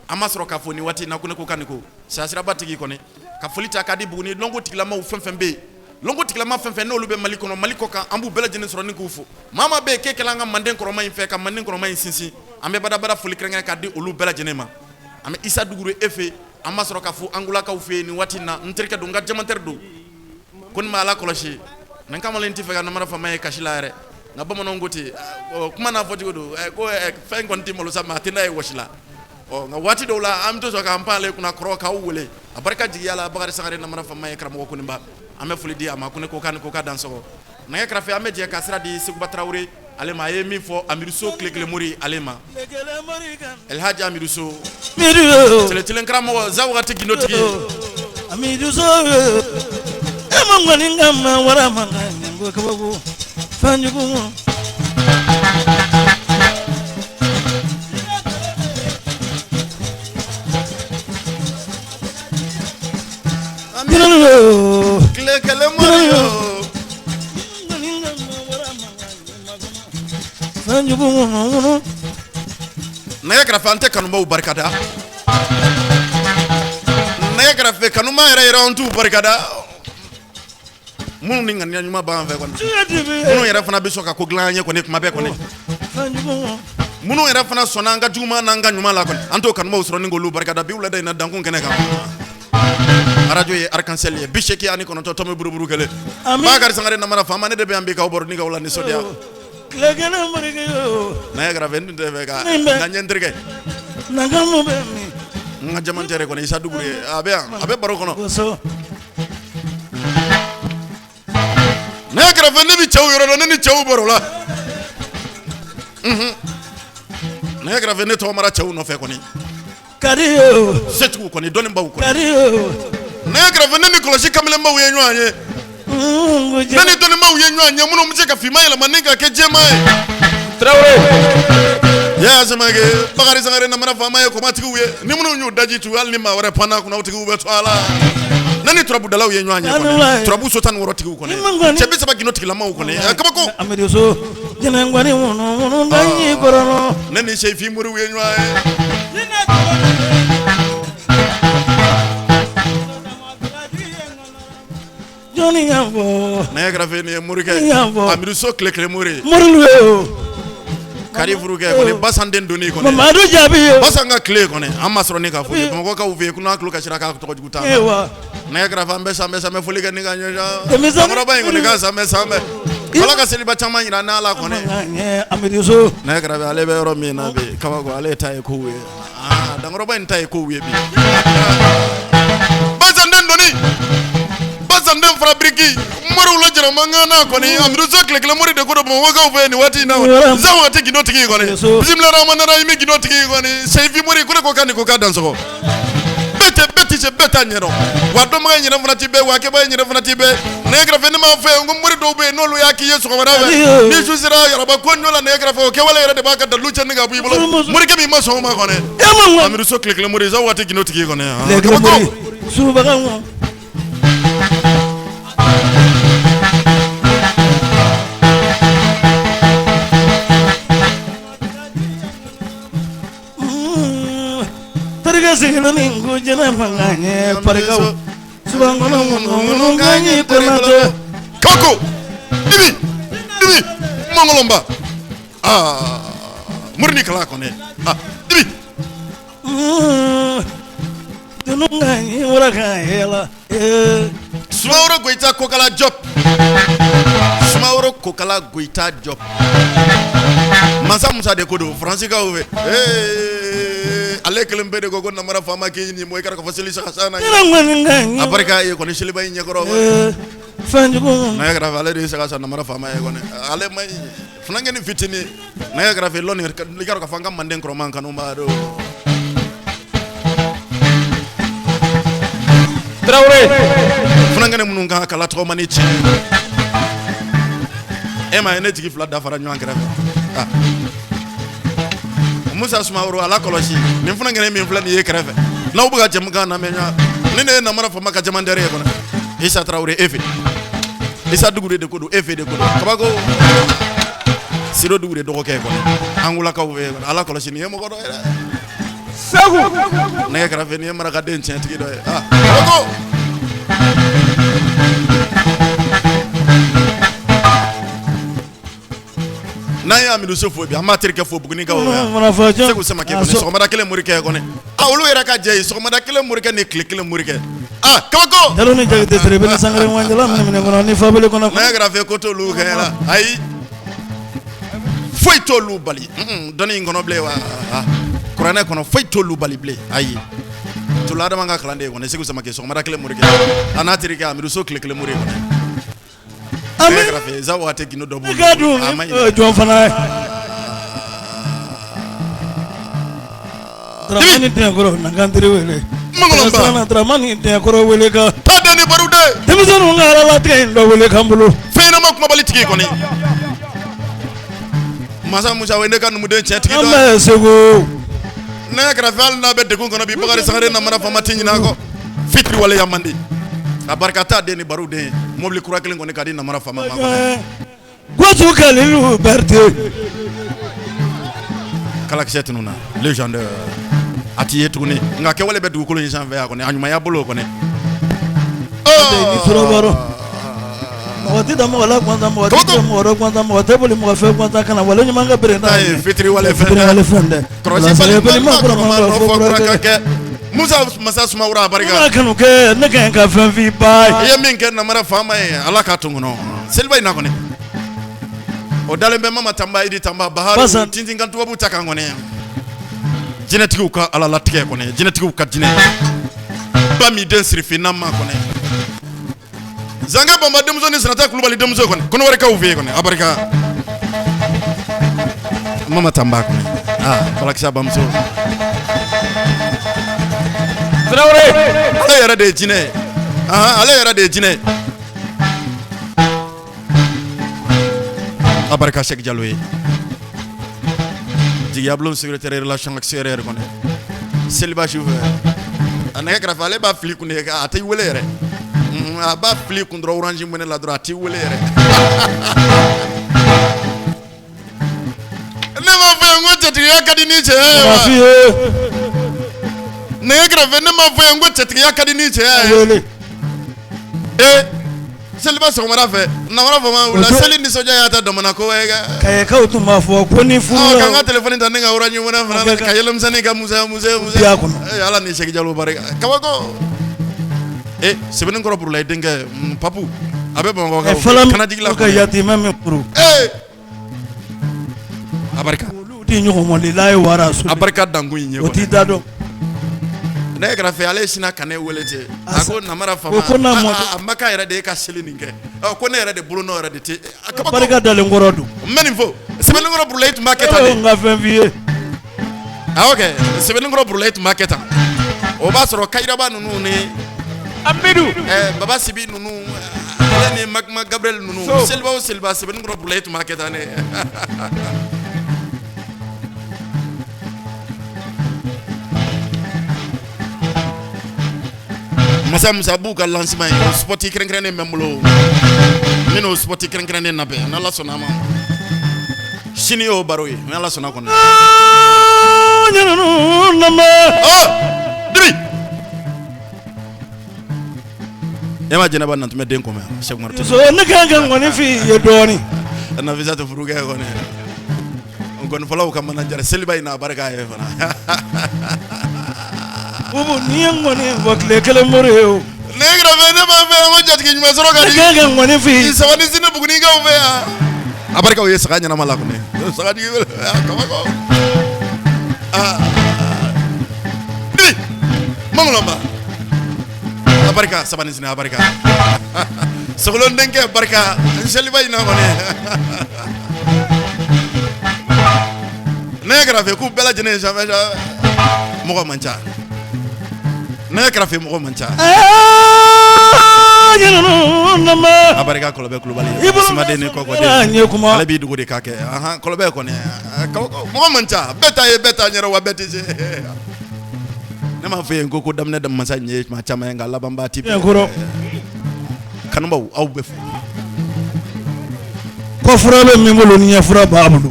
an ma sɔrɔ k'a fɔ ni waati na ko ne ko k'a ni ko sayasiraba tigi kɔni ka foli ta k'a di Buguni lɔnko tigilamaw fɛn fɛn bɛ yen lɔnko tigilama fɛn fɛn n'olu bɛ Mali kɔnɔ Mali kɔ kan an b'u bɛɛ lajɛlen sɔrɔ ni k'u fo maa maa bɛ yen k'e kɛla an ka manden kɔrɔma in fɛ ka manden kɔrɔma in sinsin an bɛ badabada foli kɛrɛnkɛrɛn k'a di olu bɛɛ lajɛlen ma. An bɛ Isa Dugure e fɛ an ma sɔrɔ k'a fɔ Angolakaw fɛ yen ni waati in na n terikɛ don n ka jamantɛri don ko ni ma Ala kɔlɔsi nin kamalen tɛ fɛ ka namara faama ye kasi la yɛrɛ nka bamananw ko ten kuma n'a fɔcogo don ko fɛn kɔni tɛ malo sa mais a tɛ n'a ye wɔsi la. Ɔ nka waati dɔw la an bɛ to sɔn k'an pan ale kunna kɔrɔ k'aw wele a barika jigiya la Bakari Sangare namara faama ye karamɔgɔ Koninba an bɛ foli di a ma ko ne ko k'a ni ko k'a dansɔgɔ. Nɛgɛ kɛrɛfɛ an bɛ jɛ ka sira di Seguba Tarawele ale ma a ye min fɔ Amiruso tile kelen mori ale ma Elhaji Amiruso tile kelen karamɔgɔ za wagati gindotigi Amiruso e ma ŋɔni ka ma wara ma ka kabako fɛnjugu tile kelen mori nɛgɛ kɛrɛfɛ an tɛ kanubaw barikada nɛgɛ kɛrɛfɛ kanuma yɛrɛ yɛrɛ an t'u barikada minnu ni ŋaniya ɲuman b'an fɛ kɔni minnu yɛrɛ fana bɛ sɔn ka ko dilan an ye kɔni kuma bɛɛ kɔni minnu yɛrɛ fana sɔnna an ka juguman n'an ka ɲuman la kɔni an t'o kanubaw sɔrɔ ni k'olu barikada bi wulada in na dankun kɛnɛ kan arajo ye Arc-en-Ciel ye 89 tomi buruburu kelen Bakari Sangare namara faama ne de bɛ yan bi k'aw baro ni k'aw la nisɔndiya nɛgɛ kɛrɛfɛ n tun tɛ fɛ ka nka n ye n terikɛ n ka jamantɛrɛ kɔni Isa Dugure a bɛ yan a bɛ baro kɔnɔ nɛgɛ kɛrɛfɛ ne bɛ cɛw yɔrɔ dɔn ne ni cɛw baro la nɛgɛ kɛrɛfɛ ne tɔgɔ mara cɛw nɔfɛ kɔni setigiw kɔni dɔnnibaw kɔni nɛgɛ kɛrɛfɛ ne ni kɔlɔsi kamalenbaw ye ɲɔgɔn ye ne ni dɔnnibaw ye ɲɔgɔn ye minnu bɛ se ka finman yɛlɛma ni ka kɛ jɛman ye Tarawele ya Samake Bakari Sangare namara faama ye kɔmatigiw ye ni minnu y'u daji tu hali ni maa wɛrɛ panna kunna o tigiw bɛ to a la ne ni turabudalaw ye ɲɔgɔn ye kɔni turabu so 16 tigiw kɔni cɛ 30 gindo tigilamaw kɔni kabako ne ni sefin moriw ye ɲɔgɔn ye jɔnni y'a fɔ Nɛgɛ kɛrɛfɛ nin ye morikɛ Amidu So tile kelen mori kari furukɛ kɔni Basan den doni kɔni Mamadu Jaabi Basan ka tile kɔni an ma sɔrɔ ni ka foli Bamakɔkaw fɛ yen ko n'a tulo kasira k'a tɔgɔ jugu t'an na nɛgɛ kɛrɛfɛ an bɛ sanbɛ sanbɛ foli kɛ ni ka ɲɛsin Dankɔrɔba in kɔni ka sanbɛ sanbɛ Ala ka seliba caman jira an na kɔni Amidu So nɛgɛ kɛrɛfɛ ale bɛ yɔrɔ min na bi kabako ale ta ye kow ye aa Dankɔrɔba in ta ye kow ye bi Basan den doni Basan den fara biriki moriw la jaramankan na kɔni Amidu So tile kelen mori de ko don Bamakɔkaw fɛ yen nin waati in na zan waati gindo tigi kɔni bisimila rahmani rahimi gindo tigi kɔni seyifi mori ko ne ko k'a ni ko k'a dansɔgɔ bɛɛ tɛ bɛɛ tɛ se bɛɛ t'a ɲɛdɔn wa dɔnbaga in yɛrɛ fana ti bɛɛ wa kɛbaa in yɛrɛ fana ti bɛɛ nɛgɛ kɛrɛfɛ ne m'a fɔ ye n ko mori dɔw bɛ yen n'olu y'a k'i ye sɔgɔmada fɛ ni su sera yaraba ko ɲɔ la nɛgɛ kɛrɛfɛ o kɛwale yɛrɛ de b'a ka dalilu cɛ ni ka bɔ i bolo morikɛ min ma sɔn o ma kɔni Amidu So tile kelen mori zan waati gindo tigi kɔni kabako Terikɛ sigilen ni ko jɛnɛ mankan ye barikaw subankɔnɔ ŋunu kan ye konatɛ kabako dibi dibi mangolomba aa mori ni kala kɔni aa dibi Sumaworo Goyita Kokala Jɔp Sumaworo Kokala Goyita Jɔp Mansa Musa de ko don Faransikaw fɛ ee ale kelen pe de ko ko namara faama k'i nin bɔ i k'a fɔ seli sa na a barika ye kɔni seliba in ɲɛkɔrɔ fɛnjugu nɛgɛ kɛrɛfɛ ale de ye saga san namara faama ye kɔni ale ma ɲi funankɛnin ni fitinin nɛgɛ kɛrɛfɛ lɔnni i k'a dɔn k'a fɔ an ka manden kɔrɔman kanuba don Tarawele funankɛnin minnu kan kala tɔgɔma ni tiɲɛ e ma ye ne jigi fila dafara ɲɔgɔn kɛrɛfɛ ah. Musa Sumaworo ala kɔlɔsi nin funankɛnin min filɛ nin ye kɛrɛfɛ n'aw bɛ ka jɛmukan lamɛn ɲɔgɔn ni ne ye namara faama ka jamandɛrɛ ye kɔnɔ Isa Tarawele e fɛ Isa Dugure de ko don e fɛ de ko don kabako Sido Dugure dɔgɔkɛ ye kɔni Angolakaw fɛ yen ala kɔlɔsi nin ye mɔgɔ dɔ ye dɛ Segu nɛgɛ kɛrɛfɛ nin ye marakaden tiɲɛtigi dɔ ye ah kabako n'an ye Amidu So fo bi an b'a terikɛ fo Bugunikaw Segu Samakɛ kɔni sɔgɔmada kelen morikɛ kɔni ah olu yɛrɛ ka jɛ ye sɔgɔmada kelen morikɛ ni tile kelen morikɛ ah kabako Jalo ni Jakite Siribe ni Sangare Wanjala minɛ kɔnɔ ni Fabele kɔnɔ nɛgɛ kɛrɛfɛ ko t'olu kɛ la ayi foyi t'olu bali dɔnni in kɔnɔ bilen wa kuranɛ kɔnɔ foyi t'olu bali bilen ayi Tula Adama ka kalanden kɔni Segu Samakɛ sɔgɔmada kelen morikɛ a n'a terikɛ Amidu So tile kelen mori kɔni kɛrɛfɛ Za waati gindo dɔ b'u bolo a ma ɲinɛ jɔn fana ye Dramani Dɛnkɔrɔ na kan teri wele Mangolomba Dramani Dɛnkɔrɔ wele kan taa den ni baroden denmisɛnninw ka alalatigɛ in dɔ wele kan bolo fɛn ɲɛnama kumabali tigi kɔni Masa Musa o ye ne ka numuden tiɲɛtigi an dɔ ye bɛ Segu ne kɛrɛfɛ hali n'a bɛ degun kɔnɔ bi Bakari Sangare namara faama tɛ ɲinɛ a kɔ fitiriwaleya man di a barika taa den ni baroden mobili kura kelen kɔni ka di namara faama ma kɔni Gosu Kalilu Berete kalakisɛ tununna légende a t'i ye tuguni nka kɛwale bɛ dugukolo in sanfɛ a kɔni a ɲumanya bolo kɔni ni surabaro mɔgɔ tɛ da mɔgɔ la gansan mɔgɔ tɛ da mɔgɔ rɔ gansan mɔgɔ tɛ boli mɔgɔ fɛ gansan kana wale ɲuman kɛ bere ta ye fitiriwale fɛn fitiriwale fɛn tɛ kɔrɔsi balima kɔrɔma dɔ fɔ kura ka kɛ Musa Masa Sumaworo a barika ne kanu kɛ ne ka ɲi ka fɛn f'i ba ye i ye min kɛ namara faama ye Ala k'a to n kɔnɔ seliba in na kɔni o dalen bɛ Mama Tanba Idi Tanba Baharu Basan. Tintin kan tubabu ta kan kɔni jinɛtigiw ka Ala latigɛ kɔni jinɛtigiw ka jinɛ ba min den sirifinna ma kɔni Zanka Banba denmuso ni Sinata Kulubali denmuso kɔni Kɔnɔwarikaw fɛ yen kɔni a barika Mama Tanba kɔni aa Balakisa bamuso Tarawele ale yɛrɛ de ye jinɛ ye ahan ale yɛrɛ de ye jinɛ ye a barika Sɛki Jalo ye jigiyabulon secrétaire relation extérieure kɔni seliba su fɛ a nɛgɛ kɛrɛfɛ ale b'a fili kun de a t'i wele yɛrɛ a b'a fili kun dɔrɔn Orange Money la dɔrɔn a t'i wele yɛrɛ ne m'a fɔ ye n ko cɛtigiya ka di ni cɛya ye wa nɛgɛ kɛrɛfɛ ne m'a fɔ ye n ko cɛtigiya ka di ni cɛya ye ee Seliba sɔgɔmada fɛ namara fama wula seli nisɔndiya y'a ta damana ko ye Kayekaw tun b'a fɔ ko ni furu ka n ka téléphone ta ne ka Orange Money fana ka yɛlɛmisɛnnin ka musa musa musa kɔnɔ Ala ni Sɛki Jalo barika kabako Sebeninkɔrɔ Burulayi denkɛ Papu a bɛ Bamakɔ kana jigin la ka yatimɛ min furu a barika olu ti ɲɔgɔn mɔlila ye wara a barika dankun in ye o t'i da dɔn ne kɛrɛfɛ ale sina ka ne wele ten a ko namara fama ko a makan yɛrɛ de ye ka seli nin kɛ ko ne yɛrɛ de bolo nɔ yɛrɛ de tɛ barika dalen kɔrɔ don n bɛ nin fɔ Sebeninkɔrɔ Burulayi tun b'a kɛ tan de n ka fɛn f'i ye awɔ kɛ Sebeninkɔrɔ Burulayi tun b'a kɛ tan o b'a sɔrɔ Kayiraba ninnu ni Amidu Baba Sibi ninnu ale ni Magma Gabriel ninnu seliba o seliba Sebeninkɔrɔ Burulayi tun b'a kɛ tan de. Masa Musa b'u ka lancement ye o spot kɛrɛnkɛrɛnnen bɛ n bolo n bɛn'o spot kɛrɛnkɛrɛnnen labɛn n'Ala sɔnna a ma sini y'o baro ye n'Ala sɔnna kɔni. Dibi e ma jɛnɛba natun bɛ den kɔmɛ Sɛki Umaru ne kan ka ŋɔni f'i ye dɔɔnin. Nafisa tɛ furu kɛ kɔni nkɔnifɔlaw ka manager seliba in n'a barika ye fana. Bubu n'i ye ŋɔni fɔ tile kelen mori ye o. Ne kɛrɛfɛ ne b'a fɛ an ko jatigi ɲuman sɔrɔ ka di. Ne kan ka ŋɔni f'i ye. Sabali sini Bugunikaw fɛ yan. A barikaw ye saga ɲɛnama la kɔni. Saga jigi wele kabako. Aa Dibi Mangolomba. A barika sabali sini a barika. Sogolon denkɛ barika seliba in na kɔni. Ne kɛrɛfɛ k'u bɛɛ lajɛlen ye sanfɛ mɔgɔ man ca ne kɛrɛfɛ mɔgɔ man ca a barika Kɔlɔbɛ Kulubali Simaden ni Kɔkɔden ale b'i dogo de k'a kɛ Kɔlɔbɛ kɔni mɔgɔ man ca bɛɛ ta ye bɛɛ ta ɲɛna wa bɛɛ tɛ se ne m'a fɔ yen ko daminɛ da masa ye tuma caman ye nka labanba ti kɔrɔ kanubaw aw bɛ fo kɔfura bɛ min bolo ni ɲɛfura b'a bolo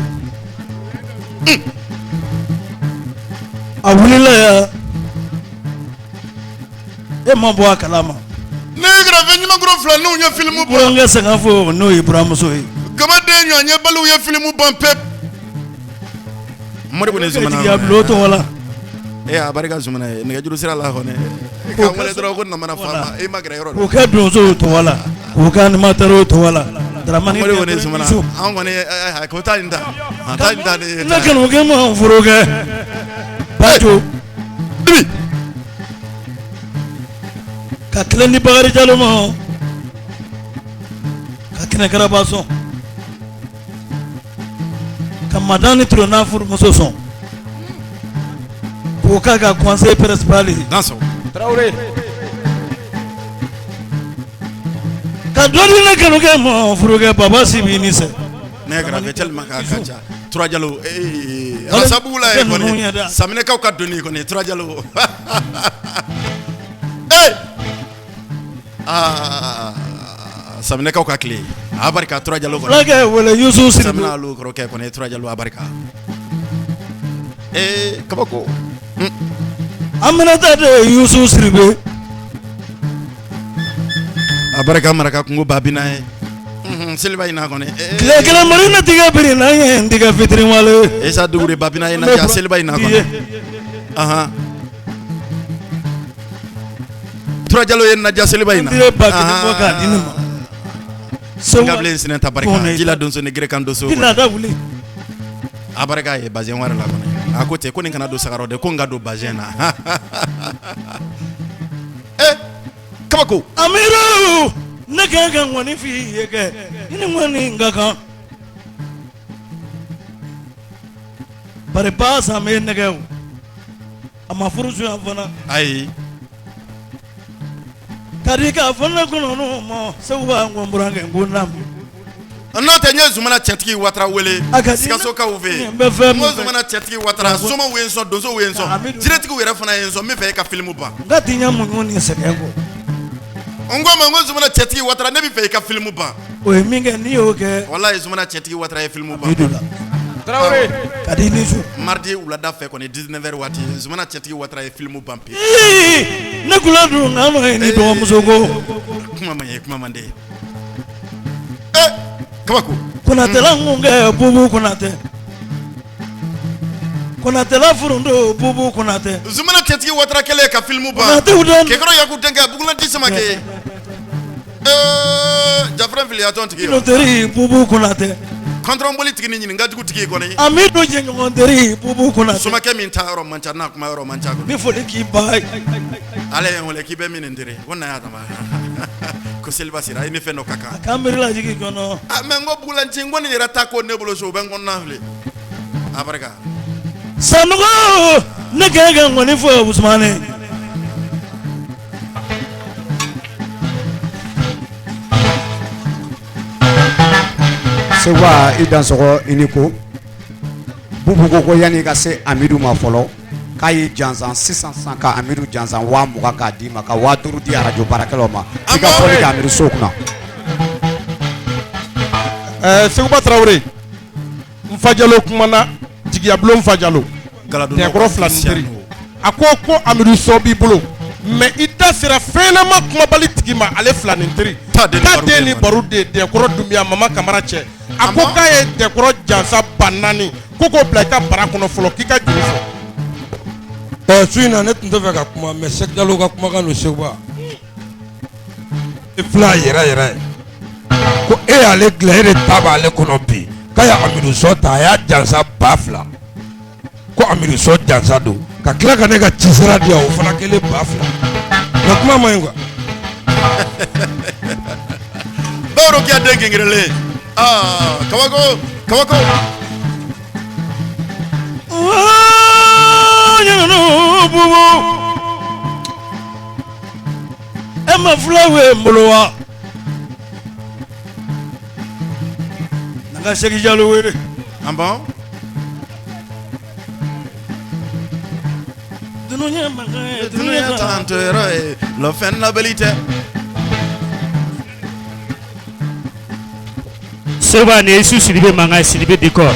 a wulila yan e ma bɔ a kalama ne kɛrɛfɛ ɲumankuru fila n'u ye filimu bɔ burankɛ sangafo n'o ye buramuso ye gamaden ɲɔgɔn ye baliw ye filimu ban pep Moribo ni Zumana jigiya bulon tɔgɔ la e a barika Zumana ye nɛgɛjuru sira la kɔni k'an wele dɔrɔn ko namara faama e ma gɛrɛ yɔrɔ k'o kɛ donsow tɔgɔ la k'o kɛ animatɛriw tɔgɔ la Dramani Moribo ni Zumana an kɔni ko taa nin ta an taa nin ta ne kanukɛ ma foro kɛ Bajo Dibi ka tilen di Bakari Jalo ma ka kɛnɛkaraba sɔn ka Madan ni Ture n'a furumuso sɔn k'o k'a ka conseil principal ye Tarawele ka dɔ di ne kanukɛ ma furukɛ Baba Sibi ni sɛ ne kɛrɛfɛ tellement k'a ka ca Tura Jalo Alasabugu la yen kɔni Saminɛkaw ka doni kɔni Tura Jalo aa Saminɛkaw ka tile a barika Tura Jalo kɔni fulakɛ wele Yusu Sidibe Samina olu kɔrɔkɛ kɔni Tura Jalo a barika ee kabako Aminata de Yusu Sidibe a barika maraka kungo babina ye seliba in na kɔni tile kelen mori ne tigɛ biri n'a ye n tigɛ fitiriwale Isa Dugure babina ye na ja seliba in na kɔni ahan Tura Jalo ye naja seliba in na n ba kelen bɔ k'a di ne ma Gabilen sinɛnta barika jila donso ni gerekan donso da wuli a barika ye bazɛn wɛrɛ la kɔni a ko ten ko nin kana don sagarɔ dɛ ko n ka don bazɛn na kabako Amiru ne kan ka ŋɔni f'i ye kɛ i ni ŋɔni ka kan bari ba san bɛ nɛgɛ o a ma furu suya fana ayi ka di k'a fɔ ne kɔnɔ ma segu b'a n burankɛ ko naamu n'o tɛ n ye Zumana cɛtigi Watara wele Sikasokaw fɛ yen n bɛ fɛn n ko Zumana cɛtigi Watara somaw ye n sɔn donsow ye n sɔn jinɛtigiw yɛrɛ fana ye n sɔn n bɛ fɛ e ka filimu ban n ka diɲɛ muɲu ni sɛgɛn kɔ n ko a ma n ko Zumana cɛtigi Watara ne bɛ fɛ i ka filimu ban o ye min kɛ n'i y'o kɛ walayi Zumana cɛtigi Watara ye filimu ban Tarawele ka di ni su mardi wulada fɛ kɔni 19h waati Zumana cɛtigi Watara ye filimu ban pe ne kula dun nka ma ni dɔgɔmuso ko kuma man ye kuma man di. Kabako. Konatɛla ŋunkɛ Bubu Konatɛ. Konatɛla furundo Bubu Konatɛ. Zumana cɛtigi Watara kɛlen ka filimu ban. Konatɛw den. Kekɔrɔ Yaku denkɛ Bugulanti Samake. Jafrɛn filiyatɔn tigi. Teri Bubu Konatɛ. Kɔntɔrɔnboli tigi ni ɲininka jugu tigi kɔni. Amidu jɛɲɔgɔn teri Bubu Konatɛ. Somakɛ min ta yɔrɔ man ca n'a kuma yɔrɔ man ca kɔni. N bɛ foli k'i ba ye. Ale ye n wele k'i bɛ min nin teri ko na y'a dama. Ko seliba sera i ni fɛn dɔ ka kan. A k'an miiri lajigin kɔnɔ. Ah mais n ko Bugulanti n ko nin yɛrɛ ta ko ne bolo so o bɛ n kɔnɔna fili. A barika. Sanogo ne kɛ ka ŋɔni fɔ Usumani. Seguba i dansɔgɔ i ni ko. Bubu ko ko yanni i ka se Amidu ma fɔlɔ k'a y'i jansan sisan sisan ka Amidu jansan 20,000 k'a d'i ma ka 5,000 di arajo baarakɛlaw ma i ka fɔli kɛ Amidu so kunna. Seguba Tarawele n Fajalo kumana jigiyabulon Fajalo Dɛnkɔrɔ fila ni teri a ko ko Amidu Sɔ b'i bolo mais i da sera fɛnɲɛnama kumabali tigi ma ale fila ni teri ta den ni baro den Dɛnkɔrɔ Dunbiya Mama Kamara cɛ a ko k'a ye Dɛnkɔrɔ jansa 4000 ko k'o bila i ka bara kɔnɔ fɔlɔ k'i ka juru fɔ. Su in na ne tun tɛ fɛ ka kuma mais Sɛki Jalo ka kumakan don Seguba e fila yɛrɛ yɛrɛ ko e y'ale dilan e de ta b'ale kɔnɔ bi k'a ye Amidu Sɔ ta a y'a jansa 2000 ko Amidu Sɔ jansa don ka tila ka ne ka cisira di yan o fana kelen 2000 mais kuma man ɲi quoi. Bawro kiya den gengirelen aa kabako kabako. Bubu e ma fulaw ye n bolo wa n ka Sɛki Jalo wele. Ah bon. Dununya mankan ye dununya tanto yɔrɔ ye lɔfɛn labɛli tɛ. Seba nin ye Isu Sidibe mankan ye Sidibe décor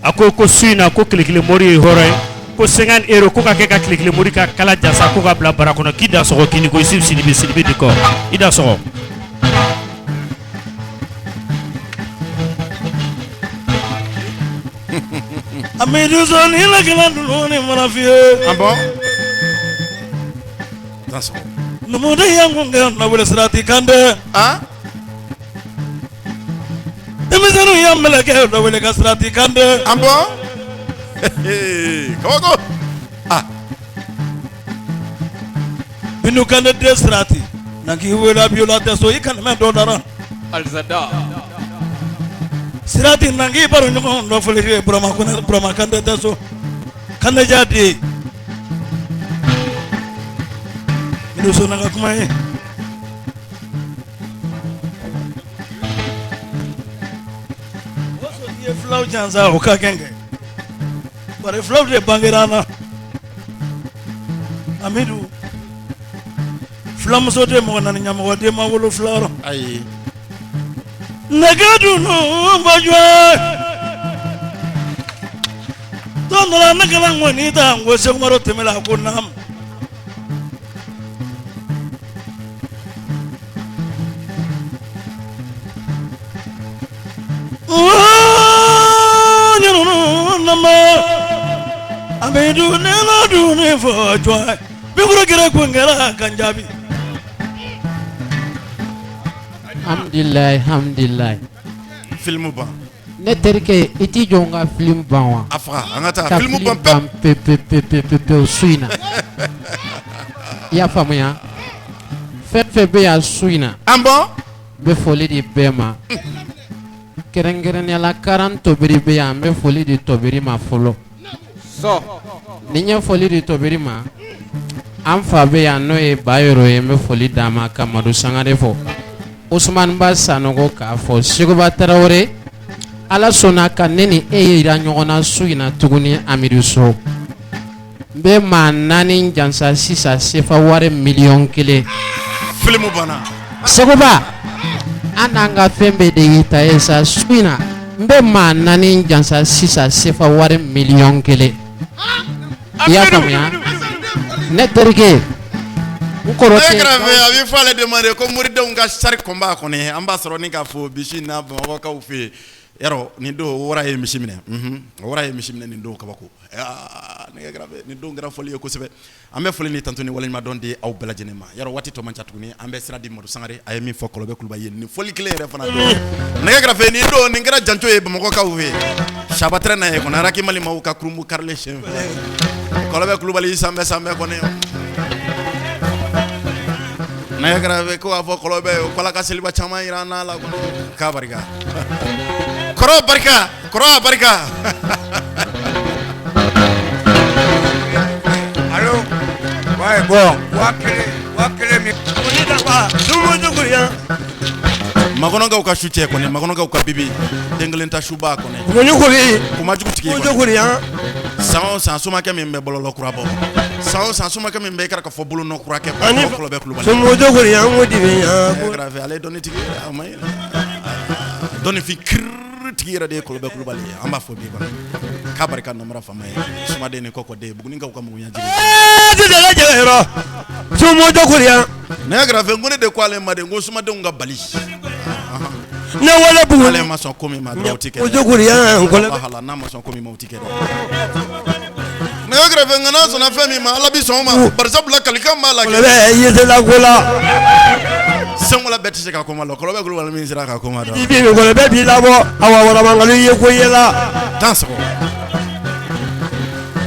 a ko ko su in na ko tilekelen mori ye hɔrɔn ye ko 50 euros ko ka kɛ ka tilekelen mori ka kala jasa ko ka bila bara kɔnɔ k'i da sɔgɔ k'i ni ko Isu Sidibe Sidibe décor i da sɔgɔ. Amidu Sɔ ni lakana ninnu ni mana f'i ye. Ah bon. Da sɔgɔ. Numuden y'an kun kɛ nawele sirati kan dɛ. Ah. Denmisɛnninw y'an mɛlɛkɛ nawele ka sirati kan dɛ. Ah bon. Kabako. Ah. Bintu Kante den sirati na k'i wele Abiola tɛ so i kana mɛn dɔ dara. Alizada. Sirati na k'i baro ɲɔgɔn dɔ fɔli kɛ Burama Kone Burama Kante tɛ so. Kante ja den. Bintu Sɔ na ka kuma ye. O sotigi ye filaw jansa o ka kɛ kɛ. Bari filaw de bangera an na. Amidu filamuso den mɔgɔ naani ɲɛmɔgɔ den ma wolo fila rɔ. Ayi. Nɛgɛ dunu bajɔ. Don dɔ la ne kɛla ŋɔni ta n ko Sekumaru tɛmɛ la ko naamu. Amidu ne la duni fɔ jɔn bikuru kɛra kun kɛra kan jaabi. Alhamdulilayi alhamdulilayi. Film ban. Ne terikɛ i t'i jɔ n ka film ban wa. A faga an ka taa ka film film ban ban pe pe pe pe pe pe su in na. I y'a faamuya fɛn fɛn bɛ yan su in na. Ah bon. N bɛ foli di bɛɛ ma. Kɛrɛnkɛrɛnnenya la Karan Tobiri bɛ yan n bɛ foli di Tobiri ma fɔlɔ. Sɔ. Ni n ye foli di Tobiri ma an fa bɛ yan n'o ye Bayoro ye n bɛ foli d'a ma ka Madu Sangare fɔ. Usumani Ba Sanogo k'a fɔ Seguba Tarawele Ala sɔnna ka ne ni e yira ɲɔgɔn na su in na tuguni Amidu So. N bɛ maa 4 jansa sisan sefa wari 1,000,000. Film banna. Seguba an n'an ka fɛn bɛɛ de y'i ta ye sa su in na n bɛ maa 4 jansa sisan sefa wari 1,000,000. I y'a faamuya ne terikɛ N kɔrɔ tɛ kɛrɛfɛ a bɛ fɔ ale de ma de ko moridenw ka sari kɔnba kɔni an b'a sɔrɔ ni k'a fɔ bi na Bamakɔkaw fɛ yen yarɔ nin don wara ye misi minɛ, unhun, wara ye misi minɛ nin don kabako aa nɛgɛ kɛrɛfɛ nin don kɛra fɔli ye kosɛbɛ. An bɛ foli ni tantu ni waleɲumandɔn di aw bɛɛ lajɛlen ma. Yarɔ waati tɔ man ca tuguni, an bɛ sira di Madu Sangare, a ye min fɔ Kɔlɔbɛ Kulubali ye nin fɔli kelen yɛrɛ fana don. Nɛgɛ kɛrɛfɛ nin don nin kɛra janto ye Bamakɔkaw fɛ yen. Sabatɛrɛ n'a ye kɔni Araki Mali maaw ka kurunbu karilen sen fɛ. Kɔlɔbɛ Kulubali sanbɛ sanbɛ kɔni. Nɛgɛ kɛrɛfɛ ko k'a fɔ Kɔlɔbɛ ko Ala ka seliba caman jira an na la kɔni. K'a barika. Kɔrɔ barika, kɔrɔ a barika. Allo ouais bon 1000 min Makɔnɔkaw ka su cɛ kɔni, makɔnɔkaw ka bibi den kelen ta suba kɔni. Kuma jugu tigi kɔni. San o san somakɛ min bɛ bɔlɔlɔ kura bɔ, san o san somakɛ min bɛ i kɛra ka fɔ bolonɔ kura kɛ Kɔlɔbɛ Kulubali. Ale ye dɔnnitigi ye, a ma ɲi. Dɔnnifin kiiri tigi yɛrɛ de ye Kɔlɔbɛ Kulubali ye, an b'a fɔ bi kɔni. K'a barika namara faama ye, sumaden ni kɔkɔden, Bugunikaw ka muguya jigi. Nɛgɛ kɛrɛfɛ ko ne de ko ale ma de ko sumadenw ka bali. Ne wale bugu ale ma sɔn ko min ma dɔrɔn o ti kɛ. N'a ma sɔn ko min ma o ti kɛ dɛ. Nɛgɛ kɛrɛfɛ nka n'a sɔnna fɛn min ma Ala bi sɔn o ma. Barisabula kalikan b'a la. Senkola bɛɛ tɛ se ka ko ma dɔn. Kɔlɔbɛ Kulubali min sera ka ko ma dɔn. I bi kɔlɔbɛ b'i labɔ awa warabangali ye ko ye la. Tan sɔgɔ.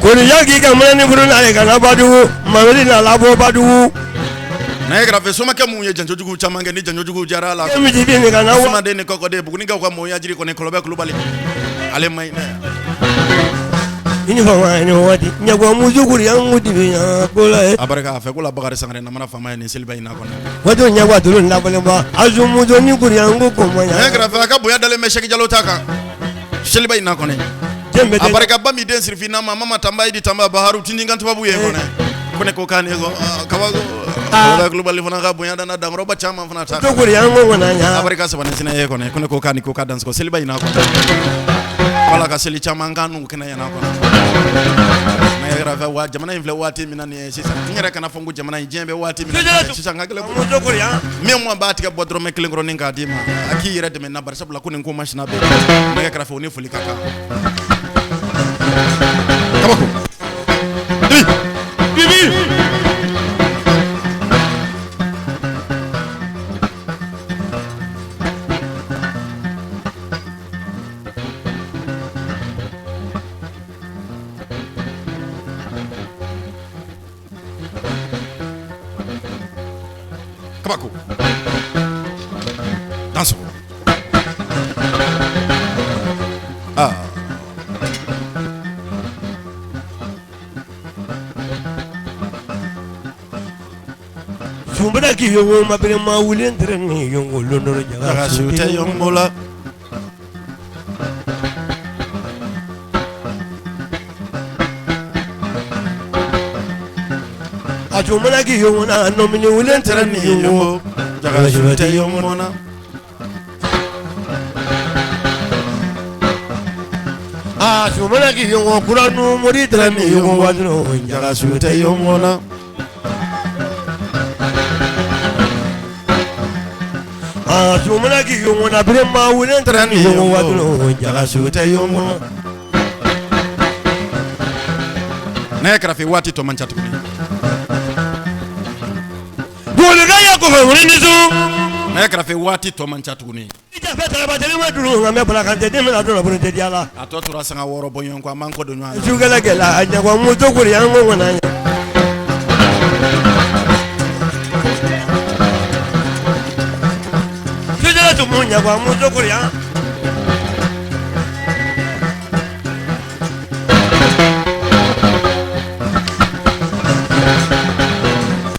Koriya k'i ka mana ni furu n'a ye ka na Badugu Mamadi n'a labɔ Badugu. Nɛgɛ kɛrɛfɛ somakɛ mun ye janjojugu caman kɛ ni janjojugu jara a la. Sumaden ni kɔkɔden Bugunikaw ka mɔnya jiri kɔni Kɔlɔbɛ Kulubali ale ma ɲi dɛ. I ni fama i ni waati ɲɛgɔ muso kuriya n ko dibi ko la ye. A barika a fɛ ko la Bakari Sangare namara faama ye nin seliba in na kɔni. Waati ɲɛgɔ tulu labɔlenba azu muso ni kuriya n ko ko ma ɲa. Nɛgɛ kɛrɛfɛ a ka bonya dalen bɛ Sɛki Jalo ta kan seliba in na kɔni. A barika ba min den sirifin ma mama tanba idi tanba Baharu tinin kan tubabu ye kɔni. Ko ne ko k'a ni ko kabako. Kɔlɔbɛ Kulubali fana ka bonya danna dankɔrɔba caman fana ta kan. A barika saba ni sinɛ ye kɔni. Ko ne ko k'a ni ko k'a dansɔgɔ seliba in na kɔni. Wala ka seli caman kan n'u kɛnɛ ɲɛna kɔni. Nɛgɛ kɛrɛfɛ wa jamana in filɛ waati min na nin ye sisan n yɛrɛ kana fɔ ko jamana in diɲɛ bɛ waati min na sisan ka gɛlɛn. Min ma b'a tigɛ bɔ dɔrɔmɛ kelen kɔrɔnin k'a d'i ma a k'i yɛrɛ dɛmɛ na barisabula ko nin ko masina bɛ nɛgɛ kɛrɛfɛ o ni foli ka kan. Kabako. Bibi. Kabako. Dansɔgɔ. Aa. Sunbala k'i yongo ma bere ma wuli tɛrɛ ni yongo londoro jaga su tɛ yongo la. A sunbala k'i yongo na nɔmini wuli tɛrɛ ni yongo jaga su tɛ yongo na. A sunbala k'i yongo kura nu mori tɛrɛ ni yongo waduro jaga su tɛ yongo na. A sunbala k'i yongo na bere ma wuli tɛrɛ ni yongo waduro jaga su tɛ yongo na. Nɛgɛ kɛrɛfɛ waati tɔ man ca tuguni. Bolika ya kɔfɛ wuli ni su. Nɛgɛ kɛrɛfɛ waati tɔ man ca tuguni. A tɔ tora sanga 6 bɔ ɲɔgɔn kɔ, an b'an kɔ don ɲɔgɔn na. Sukɛlɛ gɛlɛ a ɲɛkɔ muso kori an ko ŋana ɲɛ. Sukɛlɛ tumu ɲɛkɔ muso kori an.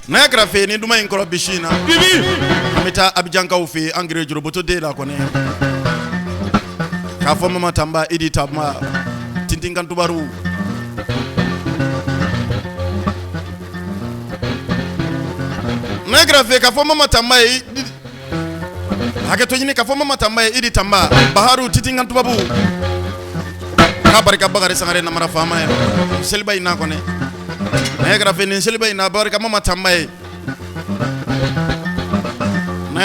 Nɛgɛ kɛrɛfɛ ni duman in kɔrɔ bi su in na. Bibi. An bɛ taa Abijankaw fɛ yen, an gere juruboto den la kɔni. K'a fɔ Mama Tanba, Idi Tanba, Tintin kan tubaru. Nɛgɛ kɛrɛfɛ k'a fɔ Mama Tanba ye, hakɛto ɲini k'a fɔ Mama Tanba ye, Idi Tanba, Baharu Tintin kan tubabu. K'a barika Bakari Sangare namara faama ye. Seliba in na kɔni. Nɛgɛ kɛrɛfɛ nin seliba in na barika Mama Tanba ye.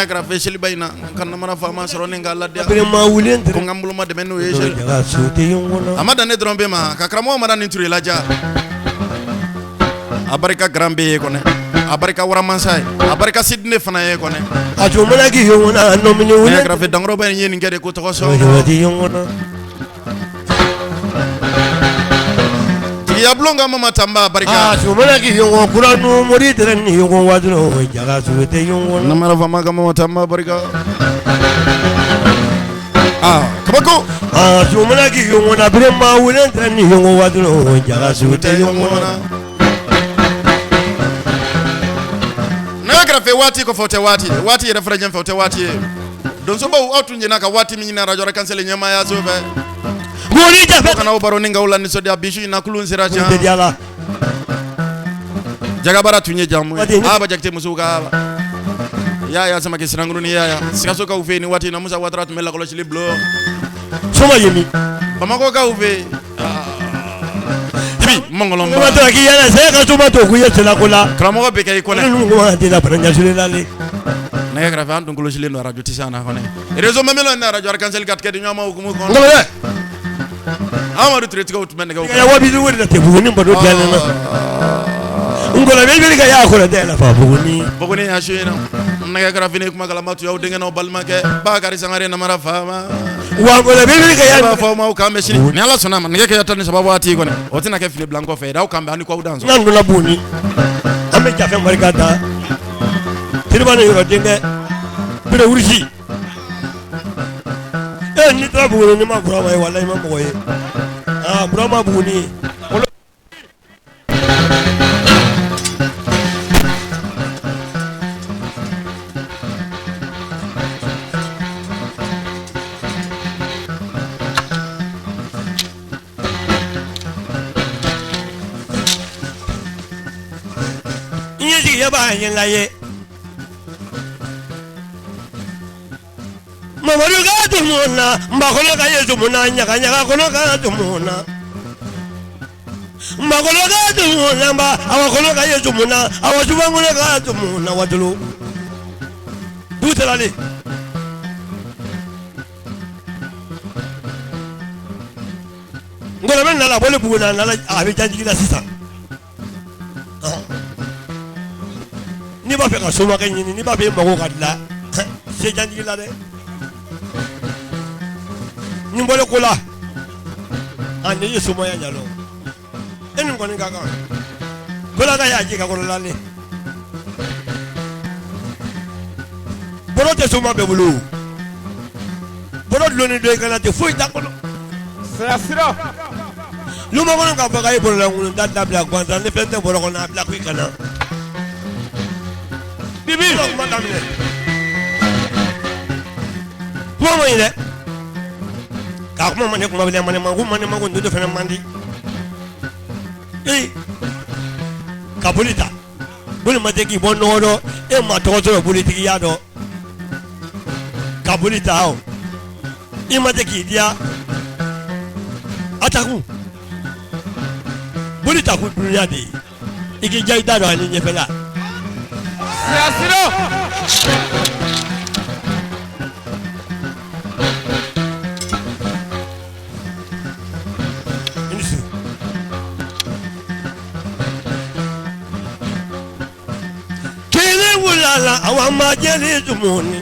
N'a kɛra seliba in na ka namara faama sɔrɔ ni k'a ladiya ko n ka n boloma dɛmɛ n'o ye a ma dan ne dɔrɔn bɛ ma ka karamɔgɔ mara ni Ture laja a barika garan bɛ ye kɔnɛ a barika waramansa ye a barika Sidine fana ye kɔnɛ n'a kɛra dankɔrɔba in ye nin kɛ de ko tɔgɔ sɔrɔ Tigiyabulon ka mama tanba barika namara faama ka mama tanba barika aa kabako n'a kɛrɛfɛ waati kɔfɛ o tɛ waati ye waati yɛrɛ fana ɲɛfɛ o tɛ waati ye donsobaw aw tun jɛna ka waati min ɲini arajo Arc-en-Ciel ɲɛmaayaso fɛ ko kana aw baro ni k'aw lanisɔndiya bi su in na kulun sera can jagabara tun ye jamu ye aba jakite musow ka yaya samake sirankuru ni yaya sikasokaw fɛ yen ni waati in na musa watara tun bɛ lakɔlɔsili bulon soma yemi bamakɔkaw fɛ yen mɔngɔlɔnba karamɔgɔ bɛ kɛ i kɔnɛ nɛgɛ kɛrɛfɛ an tun kɔlɔsilen don arajo tɛ na kɔnɛ réseau mamelo ni arajo Arc-en-Ciel ka tigɛ di ɲɔgɔn ma hukumu kɔnɔ Amadu Turetigiw tun bɛ nɛgɛw Buguni yan su in na nɛgɛ kɛrɛfɛ ni kuma kalama tun y'aw denkɛ n'aw balimakɛ Bakari Sangare namara faama Wa b'a fɔ aw ma k'an bɛ sini ni Ala sɔnna a ma nɛgɛ kanɲɛ 13 waati kɔni o tɛna kɛ fili bila n kɔfɛ aw k'an bɛn aw ni ko aw dansɔgɔ n'an donna Buguni an bɛ jafe barika da teriba ni yɔrɔ denkɛ bere wurusi e n'i taara Buguni n'i ma Burama ye walahi i ma mɔgɔ ye aa Burama Buguni N ye jigiya b'a ɲɛ ye Mamadu ka dumu na Nbakolo ka ye dumu na ɲaga ɲaga kɔnɔ ka dumu na Nbakolo ka dumu na nba awa kɔnɔ ka ye dumu na awa jubankolo ka dumu na wadulu dugu tɛralen Ngɔlɔbɛ nana a bɔlen Buguni a nana a bɛ Janjigi la sisan n'i b'a fɛ ka somakɛ ɲini n'i b'a fɛ i mago ka dilan se Janjigi la dɛ ni bɔlen ko la a n'i ye somaya ɲɛdɔn e ni kɔni ka kan kola ka y'a ji ka kɔrɔla bɔrɔ tɛ soma bɛɛ bolo bɔrɔ dulonnen don i kana ten foyi t'a kɔnɔ sira lumakɔnɔ ka fɔ k'a ye bɔrɔlankolon ta dabila gansan ni fɛn tɛ bɔrɔ kɔnɔ a bila ko i kana bibi kuma daminɛ kuma ma ɲi dɛ k'a kuma man di kuma bilen man di ma ko man di ma ko nin fana man di ee ka boli ta boli ma tɛ k'i bɔ nɔgɔ dɔn e ma tɔgɔ sɔrɔ bolitigiya dɔn ka boli ta o i ma tɛ k'i diya a ta kun boli ta kun dunuya de ye i k'i ja i da dɔn ani ɲɛfɛla sira i ni su kelen wulala awa ma jeli dumuni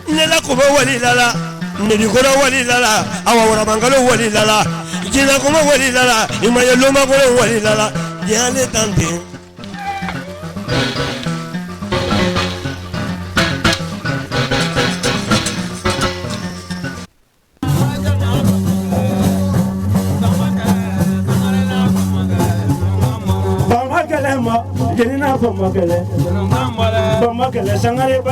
ne la kobo wali lala nerikoro wali lala awa warabankalo wali lala jinakoma wali lala imaye lomakolo wali lala jale tante Bamba kɛlɛ ma jeni n'a fɔ ma kɛlɛ Bamba kɛlɛ sangare.